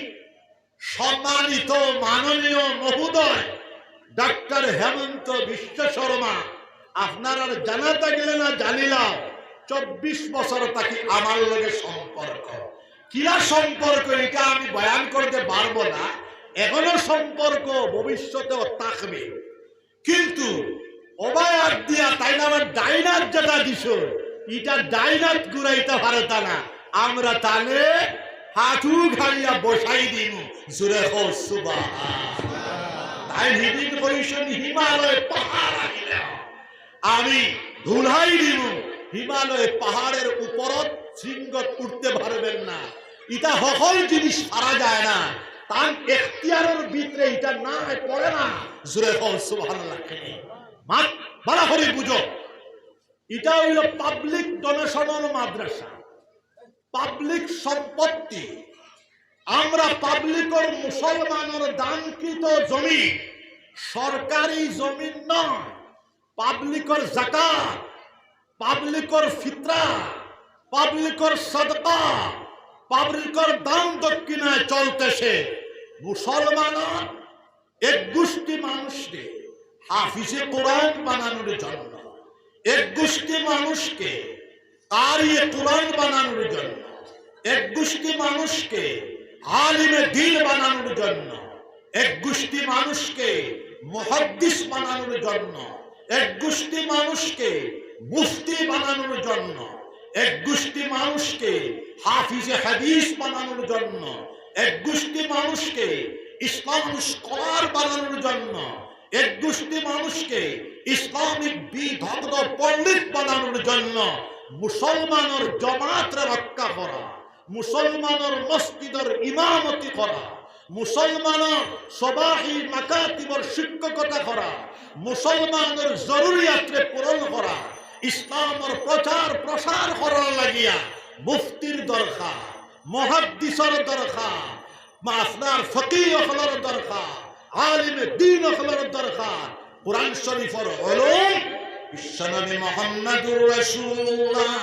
সম্মানিত মাননীয় মহোদয় ডাক্তার হেমন্ত বিশ্ব শর্মা, আপনারার জানা থাকলে না জানিলাম, চব্বিশ বছর থাকি আমার লগে সম্পর্ক। কিলা সম্পর্ক, ইটা আমি বয়ান করতে পারবো না। এখনো সম্পর্ক, ভবিষ্যতেও থাকবে। কিন্তু অবায় আত দিয়া তাইন আমার ডাইন আত যেটা দিছইন, ইটা ডাইন আত ঘুরাইতা পারতা না। আমরা তানে হাঁটু গাড়িয়া বসাই দিমু। জোরে কও সুবহান। তাইন হিদিন কইছইন হিমালয় পাহাড় আহিলে আমি ধুলাই দিমু। হিমালয় পাহাড়ের উপরত শৃঙ্গত উঠতে পারবেন না। ইটা হকল জিনিস পারা যায় না। তান এখতিয়ারর ভিতরে ইটা না পড়ে না। জোরে কও সুবহানাল্লাহ। মাত ভালা করি বুঝো, ইটা অইলো পাবলিক ডোনেশনর মাদ্রাসা, পাবলিক সম্পত্তি। আমরা পাবলিকর, মুসলমানর দানকৃত জমি, সরকারি জমিন নয়। পাবলিকর জাকাত, পাবলিকর ফিতরা, পাবলিকর সদকা, পাবলিকর দান দক্ষিণায় চলতেছে। মুসলমানর এক গোষ্ঠী মানুষরে হাফিজে কোরআন বানানোর জন্য, এক গোষ্ঠী মানুষকে কারিয়ে কোরআন বানানোর জন্য, এক গোষ্ঠী মানুষকে আলিমে দ্বীন বানানোর জন্য, এক গোষ্ঠী মানুষকে মুহাদ্দিস বানানোর জন্য, এক গোষ্ঠী মানুষকে মুফতি বানানোর জন্য, এক গোষ্ঠী মানুষকে হাফিজে হাদিস বানানোর জন্য, এক গোষ্ঠী মানুষকে ইসলাম স্কলার বানানোর জন্য, এক গোষ্ঠী মানুষকে ইসলামিক বিদগ্ধ পণ্ডিত বানানোর জন্য, মুসলমানর জমাতরে রক্ষা করা, মুসলমানর মসজিদর ইমামতি করা, মুসলমানর সবাহি মাকাতিবর শিক্ষকতা করা, মুসলমানর জরুরিয়াতরে পূরণ করা, ইসলামর প্রচার প্রসার করার লাগিয়া মুফতির দরকার, মুহাদ্দিসর দরকার, মাসলার ফকিহ অকলর দরকার, আলিমে দ্বীন অকলর দরকার। কোরআন শরীফর উলুম, বিশ্বনবী মুহাম্মদুর রাসূলুল্লাহ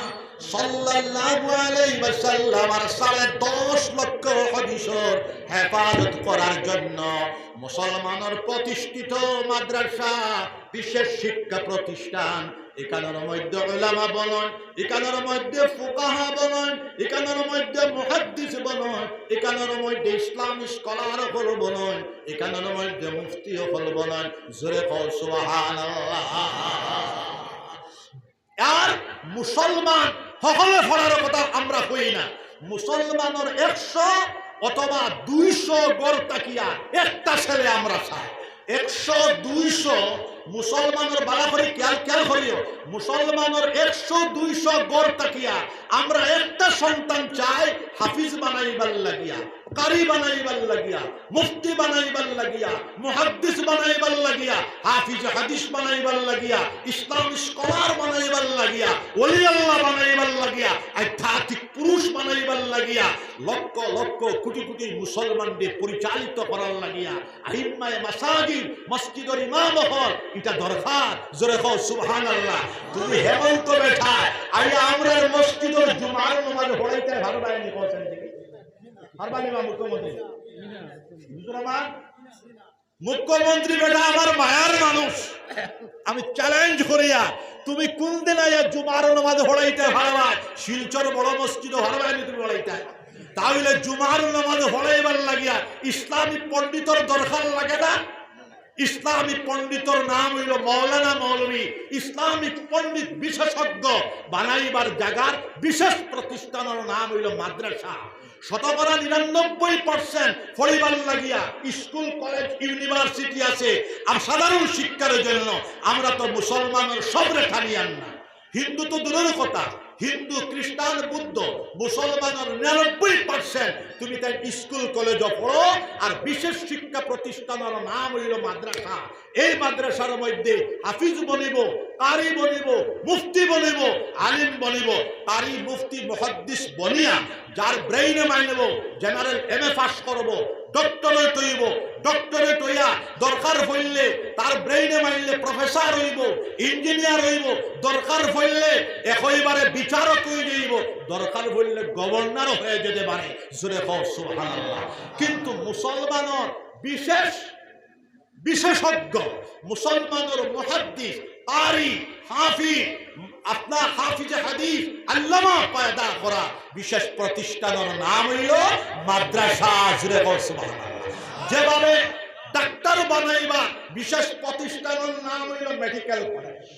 সাল্লাল্লাহু আলাইহি ওয়াসাল্লামর সাড়ে দশ লক্ষ হাদিসর হেফাজত করার জন্য মুসলমানর প্রতিষ্ঠিত মাদ্রাসা, বিশেষ শিক্ষা প্রতিষ্ঠান, ইখানর মধ্যে উলামা বনইন, ইখানর মধ্যে ফুকাহা বনইন, ইখানর মধ্যে মুহাদ্দিস বনইন, ইখানর মধ্যে ইসলাম স্কলার অকল বনইন, ইখানর মধ্যে মুফতি অকল বনইন। জোরে কও সুবহানাল্লাহ। আর মুসলমান হকলে পড়ার কথা আমরা কই না। মুসলমানর একশো অথবা দুইশো ঘর থাকিয়া একটা ছেলে আমরা চাই। একশো দুইশো মুসলমানর, বালা করি খেয়াল, খেয়াল করিও, মুসলমানর একশো দুইশো ঘর থাকিয়া আমরা একটা সন্তান চাই হাফিজ বানাইবার লাগিয়া, কারি বানাইবার লাগিয়া, মুফতি বানাইবার লাগিয়া, মুহাদ্দিস বানাইবার লাগিয়া, হাফিজ হাদিস বানাইবার লাগিয়া, ইসলাম স্কলার বানাইবার লাগিয়া, ওলি আল্লাহ বানাইবার লাগিয়া, আধ্যাত্মিক পুরুষ বানাইবার লাগিয়া, লক্ষ লক্ষ কোটি কোটি মুসলমানরে পরিচালিত করার লাগিয়া, আইম্মায়ে মাসাজিদ, মসজিদর ইমাম অকল, ইটা দরকার। জোরে কও সুবহানাল্লাহ। তুমি হেমন্ত বেটা, আইয়া আমরার মসজিদর জুমার নামাজ পড়াইতে পারবায় নি, কও চাইন দেখি? পারবা নি বা মুখ্যমন্ত্রী? বুঝছো না? মুখ্যমন্ত্রী বেটা আমার মায়ার মানুষ, আমি চ্যালেঞ্জ করিয়া, তুমি কোন দিন আইয়া জুমার নামাজ পড়াইতে পারবায়? শিলচর বড় মসজিদো পারবায় নি তুমি পড়াইতে? তাহলে জুমার নামাজ পড়াইবার লাগিয়া ইসলামী পণ্ডিতর দরকার লাগে না? ইসলামী পণ্ডিতর নাম অইলো মৌলানা মৌলভী, ইসলামিক পণ্ডিত বিশেষজ্ঞ বানাইবার জাগার বিশেষ প্রতিষ্ঠানর নাম অইলো মাদ্রাসা। শতকরা নিরানব্বই পার্সেন্ট পড়িবার লাগিয়া স্কুল, কলেজ, ইউনিভার্সিটি আছে, আর সাধারণ শিক্ষার জন্য আমরা তো মুসলমানর সবরে টানিয়ার না। হিন্দু তো দূরের কথা, হিন্দু, খ্রিস্টান, বুদ্ধ, মুসলমানর নিরানব্বই পার্সেন্ট তুমি তাই স্কুল কলেজো পড়ো। আর বিশেষ শিক্ষা প্রতিষ্ঠানর নাম অইলো মাদ্রাসা। এই মাদ্রাসার মধ্যে হাফিজ বনিবো, কারি বনিবো, মুফতি বনিবো, আলিম বনিবো। কারি, মুফতি, মুহাদ্দিস বনিয়া যার ব্রেইনে মাইনবো, জেনারেল এমএ পাস করবো, ডক্টরেট অইবো, ডক্টরেট অইয়া দরকার পড়লে তার ব্রেইনে মাইনলে প্রফেসর অইবো, ইঞ্জিনিয়ার অইবো, দরকার পড়লে একেবারে বিচারক অই যাইবো, দরকার পড়লে গভর্নর অই যাইতে পারে। জোরে কও সুবহানাল্লাহ। কিন্তু মুসলমানর বিশেষ বিশেষজ্ঞ, মুসলমানর মুহাদ্দিস, কারি, হাফিজ, আপনার হাফিজে হাদিস, আল্লামা পয়দা করা বিশেষ প্রতিষ্ঠানর নাম অইলো মাদ্রাসা। জোরে কও সুবহানাল্লাহ। যেভাবে ডাক্তার বানাইবার বিশেষ প্রতিষ্ঠানর নাম অইলো মেডিকেল কলেজ,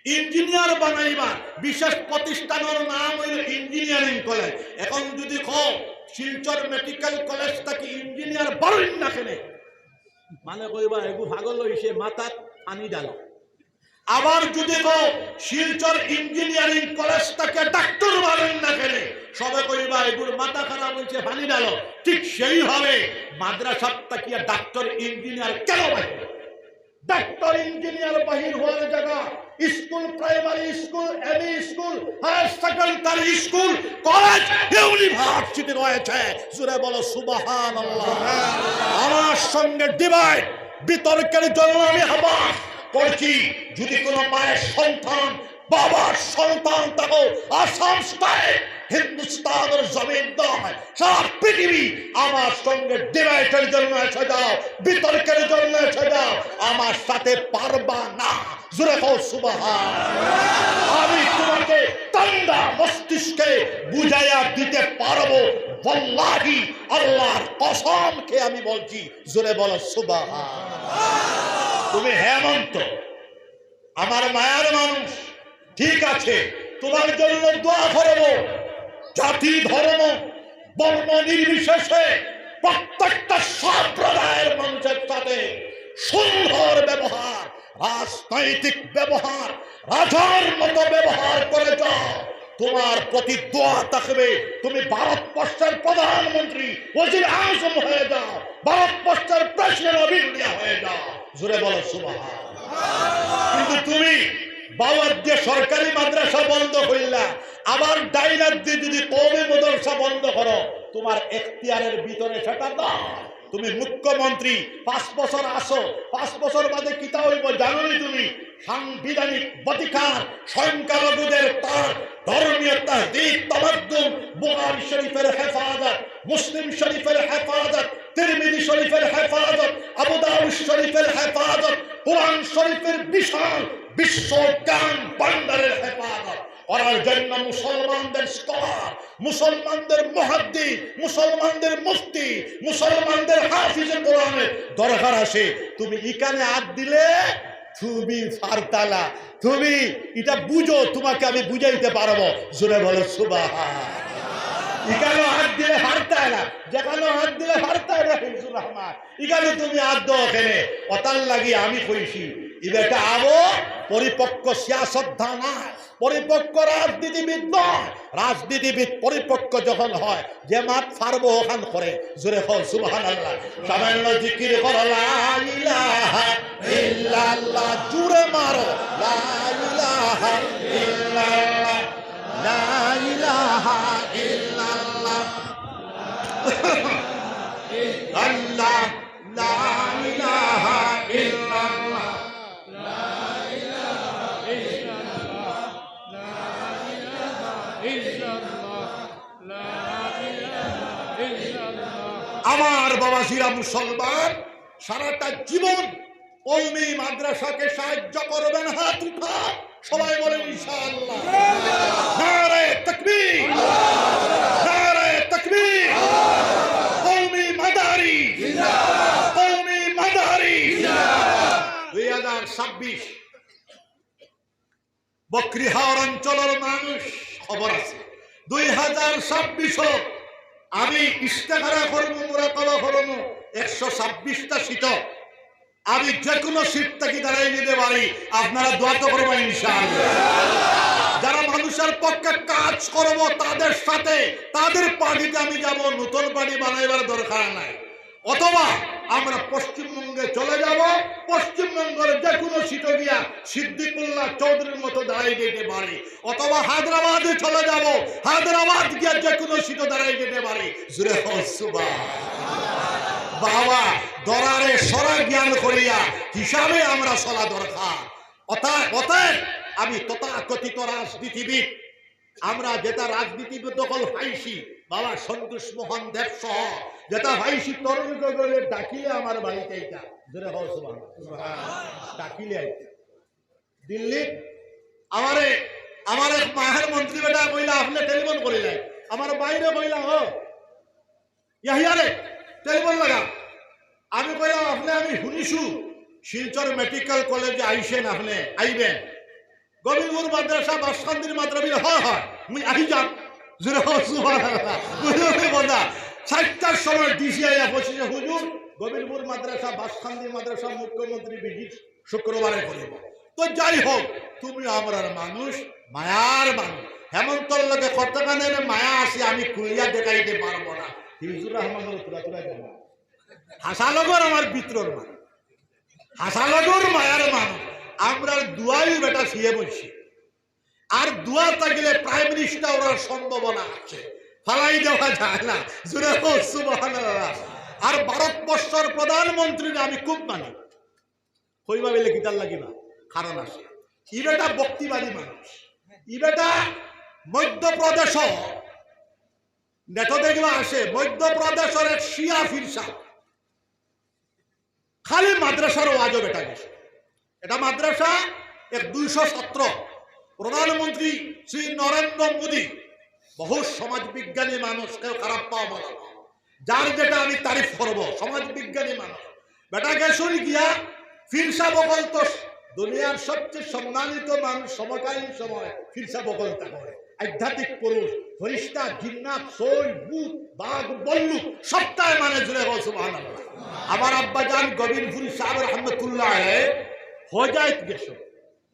ইঞ্জিনিয়ার বানাইবার বিশেষ প্রতিষ্ঠানর নাম অইলো ইঞ্জিনিয়ারিং কলেজ। এখন যদি কও শিলচর মেডিকেল কলেজ থাকি ইঞ্জিনিয়ার বারইন না কেনে, মানে কইবা, "এগু পাগল অইছে, মাথাত পানি ঢালো।" আবার যদি কও, "শিলচর ইঞ্জিনিয়ারিং কলেজ থাকি ডাক্তার বারইন না কেনে?" সবে কইবা, "এগুর মাথা খারাপ অইছে, পানি ঢালো।" ঠিক সেইভাবে মাদ্রাসা থাকিয়া ডাক্তার ইঞ্জিনিয়ার কেন বাহির? ডাক্তার ইঞ্জিনিয়ার বাহির অওয়ার জাগা school, primary school, ME school, higher secondary school, college, university রয়েছে। জোরে বলো সুবহানাল্লাহ। আমার সঙ্গে ডিবেট, বিতর্কের জন্য আমি আহ্বান করছি। যদি কোনো মায়ের সন্তান, বাবার সন্তান থাকো, আসাম স্টেট, হিন্দুস্তানর জমিন নয়, সারা পৃথিবী, আমার সঙ্গে ডিবেটের জন্য এসে যাও, বিতর্কের জন্য এসে যাও, আমার সাথে পারবা না। জোরে কও সুবহান। আমি তোমাকে ঠান্ডা মস্তিষ্কে বুঝাইয়া দিতে পারবো, ওয়াল্লাহি, আল্লাহর কসম খেয়ে আমি বলছি। জোরে বলো সুবহান। তুমি হেমন্ত, আমার মায়ার মানুষ, ঠিক আছে, তোমার জন্য দোয়া করব। জাতি, ধর্ম, বর্ণ নির্বিশেষে প্রত্যেকটা সম্প্রদায়ের মানুষের সাথে সুন্দর ব্যবহার, রাজনৈতিক ব্যবহার, রাজার মতো ব্যবহার করে যাও। তোমার প্রতি দোয়া থাকবে, তুমি ভারতবর্ষের প্রধানমন্ত্রী, ওজির আজম হয়ে যাও, ভারতবর্ষের প্রেসিডেন্ট অফ ইন্ডিয়া হয়ে যাও। জোরে বলো সুবহান। কিন্তু তুমি বাউ আত দিয়া সরকারি মাদ্রাসা বন্ধ করলা, আবার ডাইন আত দিয়া যদি কওমি মাদ্রাসা বন্ধ করো, তোমার এখতিয়ারের ভিতরে সেটা না। তুমি মুখ্যমন্ত্রী, পাঁচ বছর আসো, পাঁচ বছর বাদে কিতা অইবো জানো নি তুমি? সাংবিধানিক অধিকার, সংখ্যালঘুদের তার ধর্মীয় তাহদিদ, তামাদ্দুন, বুখারী শরীফের হেফাজত, মুসলিম শরীফের হেফাজত, তিরমিজি শরীফের হেফাজত, আবু দাউদ শরীফের হেফাজত, কোরআন শরীফের বিশাল বিশ্বজ্ঞান ভাণ্ডারের হেফাজত করার জন্য মুসলমানদের স্কলার, মুসলমানদের মুহাদ্দিস, মুসলমানদের মুফতি, মুসলমানদের হাফিজে কোরআনের দরকার আছে। তুমি ইখানে আত দিলে তুমি ফারতায় না। তুমি ইটা বুঝো, তোমাকে আমি বুঝাইতে পারবো। জোরে বলো সুবহান। ইখানে আত দিলে ফারতায় না, যেখানে আত দিলে ফারতায় না, হিফজুর রহমান। ইখানে তুমি আত দেও কেনে? অতার লাগি আমি কইছি, ই বেটা আবো পরিপক্ক সিয়াসতদান নায়, পরিপক্ক রাজনীতিবিদ নয়। রাজনীতিবিদ পরিপক্ক যখন হয়, যে মাত পারবো অখান করে। জোরে কও সুবহানাল্লাহ। সামান্য জিকির করো, লা ইলাহা ইল্লাল্লাহ। জোরে মারো, লা ইলাহা ইল্লাল্লাহ, লা ইলাহা ইল্লাল্লাহ। আল্লাহ, লা ইলাহা ইল্লাল্লাহ। আমার বাবাজিরা মুসলমান, সারাটা জীবন কওমি মাদ্রাসাকে সাহায্য করবেন, হাত উঠা, সবাই বলেন ইনশাআল্লাহ। নারায়ে তাকবীর, নারায়ে তাকবীর, কওমি মাদারি, কওমি মাদারি। দুই হাজার ছাব্বিশ বকরিহাওর অঞ্চলের মানুষ খবর আছে। দুই হাজার ছাব্বিশ আমি ইস্তেখারা করমু, মুরাকাবা করমু, একশো ছাব্বিশটা সিট। আমি যে কোনো সিট থাকি দাঁড়াই দিতে পারি, আপনারা দোয়া তো করবেন ইনশাআল্লাহ। পক্ষে কাজ করব, তাদের সাথে, তাদের পার্টিতে আমি যাব, নতুন পার্টি বানাইবার দরকার নাই। অথবা আমরা পশ্চিমবঙ্গে চলে যাব, পশ্চিমবঙ্গের যে কোনো সিটে গিয়া সিদ্দিকুল্লাহ চৌধুরীর মতো দাঁড়াই যেতে পারি, অথবা হায়দ্রাবাদে চলে যাব, হায়দ্রাবাদ গিয়া যে কোনো সিটে দাঁড়াই যেতে পারি। জোরে কও সুবহান। বাবা, দরারে সরা জ্ঞান করিয়া হিসাবে আমরা চলা দরকার। অতএব, অতএব আমি তথাকথিত রাজনীতিবিদ, আমরা যেটা রাজনীতিবিদ দখল পাইছি, বাবা সন্তোষ মোহন দেব সহ যেটা পাইছি, তরুণ গগৈরে ডাকিলে আমার বাড়িতে এটা। জোরে কও সুবহান। ডাকিলে আইতা। দিল্লি আমারে, আমার এক মাহের মন্ত্রী বেটা কইলা, "আপনে টেলিফোন করিলাই।" আমার বাইরে কইলা, "ও ইয়াহিয়া রে, টেলিফোন লাগা।" আমি কইলাম, "আপনে, আমি শুনিছু শিলচর মেডিকেল কলেজে আইছেন, আপনে আইবেন।" গোবিন্দপুর মাদ্রাসা, বাসকান্দির মাদ্রাসা, "হয়, হয়, মুই আহি যাম।" জোরে কও সুবহানাল্লাহ। বুঝলে কথা? চারটার সময় ডিসি আইয়া পৌঁছেছে, "হুজুর, গোবিন্দপুর মাদ্রাসা, বাসকান্দি মাদ্রাসা, মুখ্যমন্ত্রী ভিজিট শুক্রবারে করিব।" তো যাই হোক, তুমি আমরার মানুষ, মায়ার মানুষ। হেমন্তর লগে কতখানে মায়া আছে আমি খুলিয়া দেখাইতে পারবো না। হিফজুর রহমানর তুলা তুলা জানা। হাসালগর আমার ভিতরর মানুষ। হাসালগর মায়ার মানুষ। আমরার দুয়াই বেটা সিএম অইছে। আর দুয়া থাকিলে প্রাইম মিনিস্টার অওয়ার সম্ভাবনা আছে। ফালাই দেওয়া যায় না। জোরে কও সুবহানাল্লাহ। আর ভারতবর্ষর প্রধানমন্ত্রীরে আমি খুব মানি। কইবা বলে কিতার লাগি না? কারণ আছে। ই বেটা ভক্তিবাদী মানুষ। ই বেটা মধ্যপ্রদেশ, নেটো দেখবা আছে, মধ্যপ্রদেশর এক শিয়া ফিরসা। খালি মাদ্রাসার ওয়াজও বেটা গেছে। এটা মাদ্রাসা, এক দুইশো ছাত্র। প্রধানমন্ত্রী শ্রী নরেন্দ্র মোদী বহু সমাজবিজ্ঞানী মানুষ, কেউ খারাপ পাও বলা না। যার যেটা আমি তারিফ করব, সমাজবিজ্ঞানী মানুষ। বেটা গেছইন গিয়া ফিরসা বকল তো দুনিয়ার সবচেয়ে সম্মানিত মানুষ, সমকালীন সময় ফিরসা বকল তা করে। আধ্যাত্মিক পুরুষ, ফেরেশতা, জিন্নাত, সই, ভূত, বাঘ, বল্লুক, সবটাই মানে। জোরে কও সুবহানাল্লাহ। আমার আব্বা জান গোবিন্দপুরী সাহেব রহমতুল্লাহ আলাইহি হজাইত গেছইন।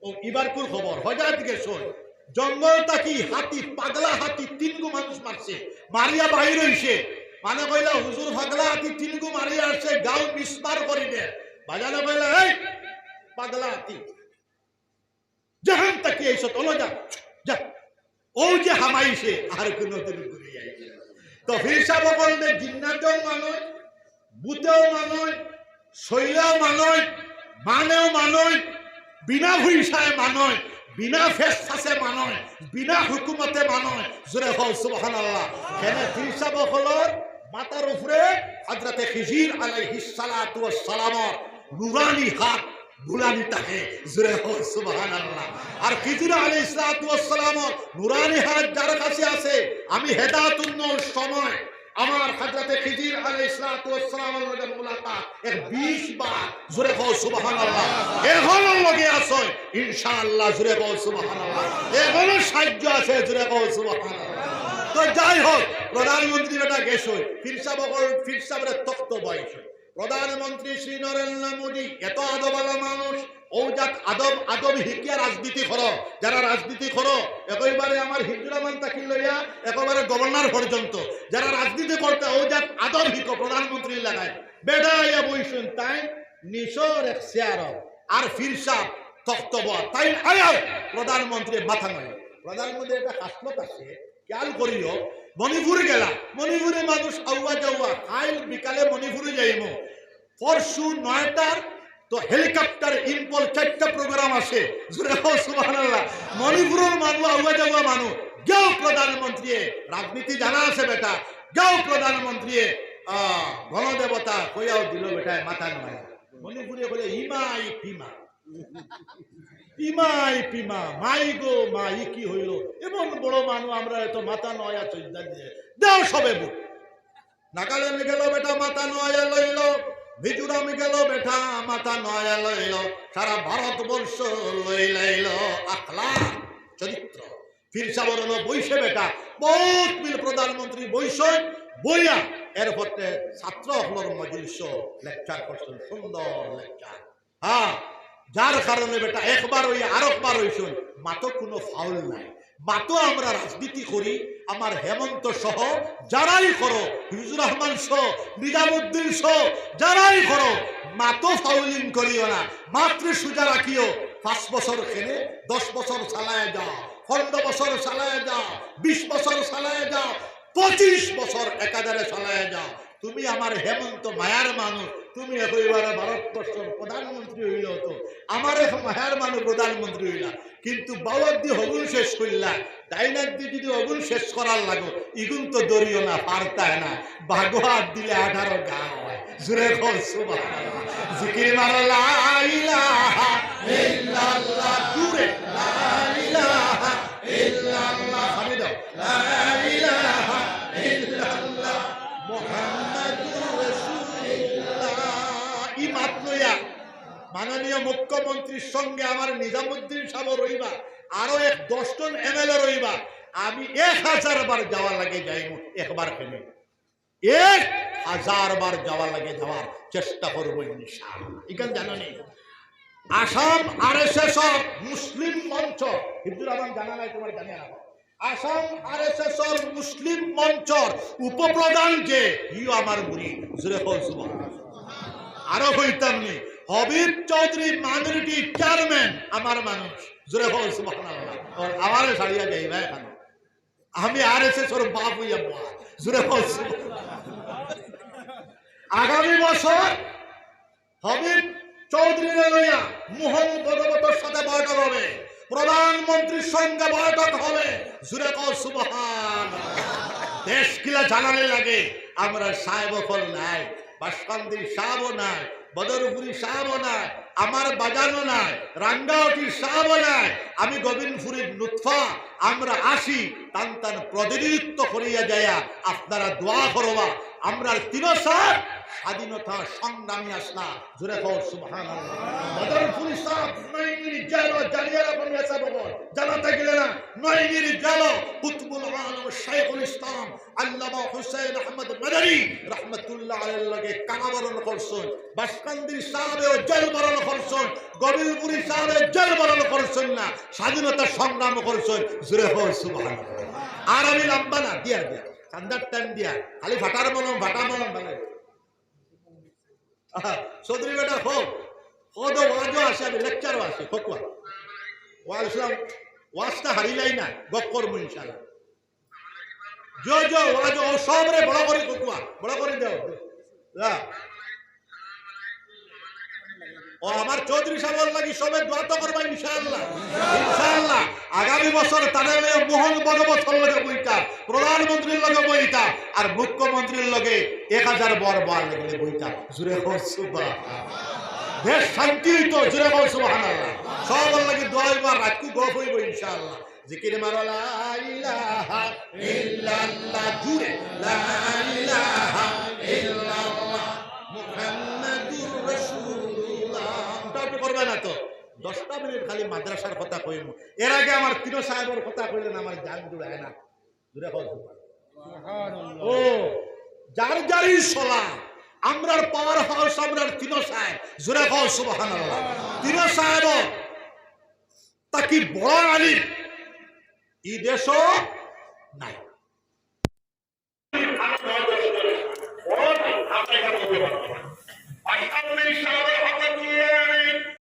ও ইবার কোন খবর? হজাইত গেছইন। জঙ্গল থাকি হাতি, পাগলা হাতি তিনগু মানুষ মারছে। মারিয়া বাইর অইছে। মানে কইলা, "হুজুর পাগলা হাতি তিনগু মারিয়া আসছে, গাঁও মিসমার করি দে।" বাজানে কইলা, "এই পাগলা হাতি।" যেখান থাকি আইছত, অলা যা, যা। অউ যে হামাইছে, আর কোনোদিন ঘুরি আইছে না। তো ফিরসা বকলরে জিন্নাতেও মানইন, ভূতেও মানইন, সইলেও মানইন, মানেও মানইন, বিনা পয়সায় মানইন, বিনা ফেসফাসে মানইন, বিনা হুকুমতে মানইন। জোরে কও সুবহানাল্লাহ। কেনে ফিরসা বকলর মাথার উপরে হযরতে খিজির আলাইহিস সালাতু ওয়াস সালামর নুরানি হাত বুলানি থাকে। জোরে কও সুবহানাল্লাহ। আর খিজির আলাইহিস সালাতু ওয়াস সালামর নুরানি হাত যার কাছে আছে, আমি হেদায়াতুন নূর সময় আমার হযরতে খিজির আলাইহিস সালাতু ওয়াস সালামর লগে মুলাকাত এক বিশ বার। জোরে কও সুবহানাল্লাহ। এখনো লগে আছে ইনশাআল্লাহ। জোরে কও সুবহানাল্লাহ। এখনো সাহায্য আছে। জোরে কও সুবহানাল্লাহ। তো যাই হোক, প্রধানমন্ত্রী বেটা গেছইন, ফিরসা বকল, ফিরসাবরে তখত বওয়াইছইন। প্রধানমন্ত্রী শ্রী নরেন্দ্র মোদী এত আদবআলা মানুষ, অউ জাত আদব, আদব হিকিয়া রাজনীতি করো। যারা রাজনীতি করো, একেবারে আমার হিন্দুরামান থাকি লইয়া একেবারে গভর্নর পর্যন্ত, যারা রাজনীতি করতে অউ জাত আদব হিকো প্রধানমন্ত্রীর লাখান। বেটা আইয়া বইছইন তাইন নিচর এক চেয়ারো, আর ফিরসাব তখত বওয়া, তাইন আইয়া প্রধানমন্ত্রীর মাথা নয়। প্রধানমন্ত্রীর একটা খাসলত আছে, খেয়াল করিও, মণিপুর গেলা, মণিপুরর মানুষ আওয়া যাওয়া, কাইল বিকালে মণিপুরে যাইমু, পরশু নয়টার তো হেলিকপ্টার ইম্ফল চারটা প্রোগ্রাম আছে। জোরে কও সুবহানাল্লাহ। মণিপুরর মানুষ আওয়া যাওয়া মানুষ, গেও প্রধানমন্ত্রী, রাজনীতি জানা আছে বেটা, গেও প্রধানমন্ত্রী, আহ, গণদেবতা কইয়াও দিল বেটায় মাথা নয়। মণিপুরে বলে ইমাই পিমা। ইমাই পিমা, মাই গো মাই, কি হইল? এমন বড় মানুষ, আমরা এত মাথা নয়া সইজদা দিয়ে। দেও সবে ভোট। নাগাল্যান্ড গেল বেটা, মাথা নয়া লইল। মিজোরাম গেল বেটা, মাথা নয়া লইল। সারা ভারতবর্ষ লইলাইল। আখলাক, চরিত্র। ফিরসাবর অনো বইছে বেটা, বহুত বিল প্রধানমন্ত্রী বইছইন, বইয়া এরপরে ছাত্র অকলর মজলিসো লেকচার করছইন, সুন্দর লেকচার। হ্যাঁ, যার কারণে বেটা একবার অইয়া আরকবার অইছইন, মাতো কুনু ফাউল নাই। মাতো আমরা রাজনীতি করি, আমার হেমন্ত সহ যারাই করো, হিফজুর রহমান সহ, নিজামুদ্দিন সহ যারাই করো, মাতো ফাউলিং করিও না, মাতরে সুজা রাখিও। পাঁচ বছর কেনে, দশ বছর চালায় যাও, পনরো বছর চালায় যাও, বিশ বছর চালায় যাও, পঁচিশ বছর একাধারে চালায় যাও। তুমি আমার হেমন্ত মায়ার মানুষ, তুমি একেবারে ভারতবর্ষর প্রধানমন্ত্রী অইলেও তো, আমার এক মায়ার মানুষ প্রধানমন্ত্রী অইলা, কিন্তু বাউয়াত দি হগুন শেষ করিলা, ডাইনাত দি যদি হগুন শেষ করার লাগো, ইগুন তো ধরিও না, পারতায় না, বাগো হাত দিলে আঠারো ঘা অয়। জোরে কও সুবহানাল্লাহ। জিকির মারো লা ইলাহা ইল্লাল্লাহ, জোরে লা ইলাহা ইল্লাল্লাহ। পানি দাও। লা ইলাহা ইল্লাল্লাহ মুহাম্মাদুর রাসূলুল্লাহ। ই মাত লইয়া মাননীয় মুখ্যমন্ত্রীর সঙ্গে আমার নিজামুদ্দিন সাহেব রইবা, আরো এক দশ জন এমএলএ রইবা। আমি এক হাজার বার যাওয়া লাগে যাইমু, একবার কেনে, এক হাজার বার যাওয়া লাগে যাওয়ার চেষ্টা করবো ইনশাআল্লাহ। ইখান জানো নি? আসাম আরএসএসর মুসলিম মঞ্চ, হিফজুর রহমান জানা নাই তোমার, জানিয়া রাখো। আসাম আরএসএসর মুসলিম মঞ্চর উপপ্রধান যে, ইও আমার মুরিদ। জোরে কও সুবহানাল্লাহ। আরো কইতাম নি, হবিব চৌধুরী মাইনরিটি চেয়ারম্যান আমার মানুষ। জোরে কও সুবহানাল্লাহ। আর আমারে ছাড়িয়া যাইবা এখানে। আমি আরএসএসর বাপ অইয়া বওয়া। জোরে কও সুবহানাল্লাহ। আগামী বছর হবিব চৌধুরীরে লইয়া মোহন ভগবতর সাথে বৈঠক হবে, প্রধানমন্ত্রীর সঙ্গে বৈঠক হবে। জোরে কও সুবহান। দেশ কিলা জানালে লাগে, আমরা সাহেব অকল নাই, বাসকান্দির সাহেবও নাই, বদরপুরি সাহেবও নাই, আমার বাজানও নাই, রাঙ্গাউটির সাহেবও নাই, আমি গোবিন্দপুরীর নুতফা, আমরা আসি, তান তান প্রতিনিধিত্ব করিয়া যাইয়া আপনারা দোয়া করবা। আমরা তিনো সাহেব স্বাধীনতা সংগ্রামী আসলা। জোরে কও সুবহানাল্লাহ। বদরপুরি সাহেব নয়মির জেলো, জানিয়া রাখো মিয়া সাহেব অকল, জানা থাকিলে না, নয়মির জেলো কুতুবুল আলম শাইখুল ইসলাম আল্লামা হুসেন আহমদ মাদানী রহমতুল্লাহ আলাইহির লগে কারাবরণ করছইন, বাসকান্দির সাহেবেও জেল বরণ করছইন, গোবিন্দপুরী সাহেবে জেল বরণ করছইন না, স্বাধীনতা সংগ্রাম করছইন। জোরে কও সুবহানাল্লাহ। আর আমি লম্বা না, দিয়া দিয়া, কান্দার টাইম দিয়া, খালি ফাটার মলম, ফাটা মলম বানাই। আহা, চৌধুরী বেটা হোক, কত ওয়াজও আছে, আমি লেকচারও আছে, খকুয়া। ওয়াজ ইসলাম, ওয়াজটা হারিলাই না, গপ করমু ইনশাআল্লাহ। জো, জো, ওয়াজ, ও সবরে বড় করি খকুয়া, বড় করি দেও। যা। ও আমার চৌধুরী সাহেবর লাগি সবে দোয়া তো করবা ইনশাআল্লাহ। ইনশাআল্লাহ। আগামী বছর তারা লইয়া মোহন ভগবতর লগে বইতা, প্রধানমন্ত্রীর লগে বইতা, আর মুখ্যমন্ত্রীর লগে এক হাজার বর বওয়ার লাগি বইতা। জোরে কও সুবহানাল্লাহ। দেশ শান্তি অইতো, জোরে কও সুবহানাল্লাহ। সবর লাগি দোয়া অইবা, রাইতকু গপ অইবো ইনশাআল্লাহ। জিকির মারো লা ইলাহা ইল্লাল্লাহ, জোরে লা ইলাহা ইল্লাল্লাহ মুহাম্মাদুর রাসূলুল্লাহ। উল্টা উল্টি করবা না তো। দশটা মিনিট খালি মাদ্রাসার কথা কইমু। এর আগে আমার তিনো সাহেবর কথা কইলে না, আমার জান জুড়ায় না। জোরে কও সুবহানাল্লাহ। ও, যার যারই চলা, আমরার পাওয়ার হাউস, আমরার তিনো সাহেব। জোরে কও সুবহানাল্লাহ। তিনো সাহেব থাকি বড় আলিম ই দেশো নাই।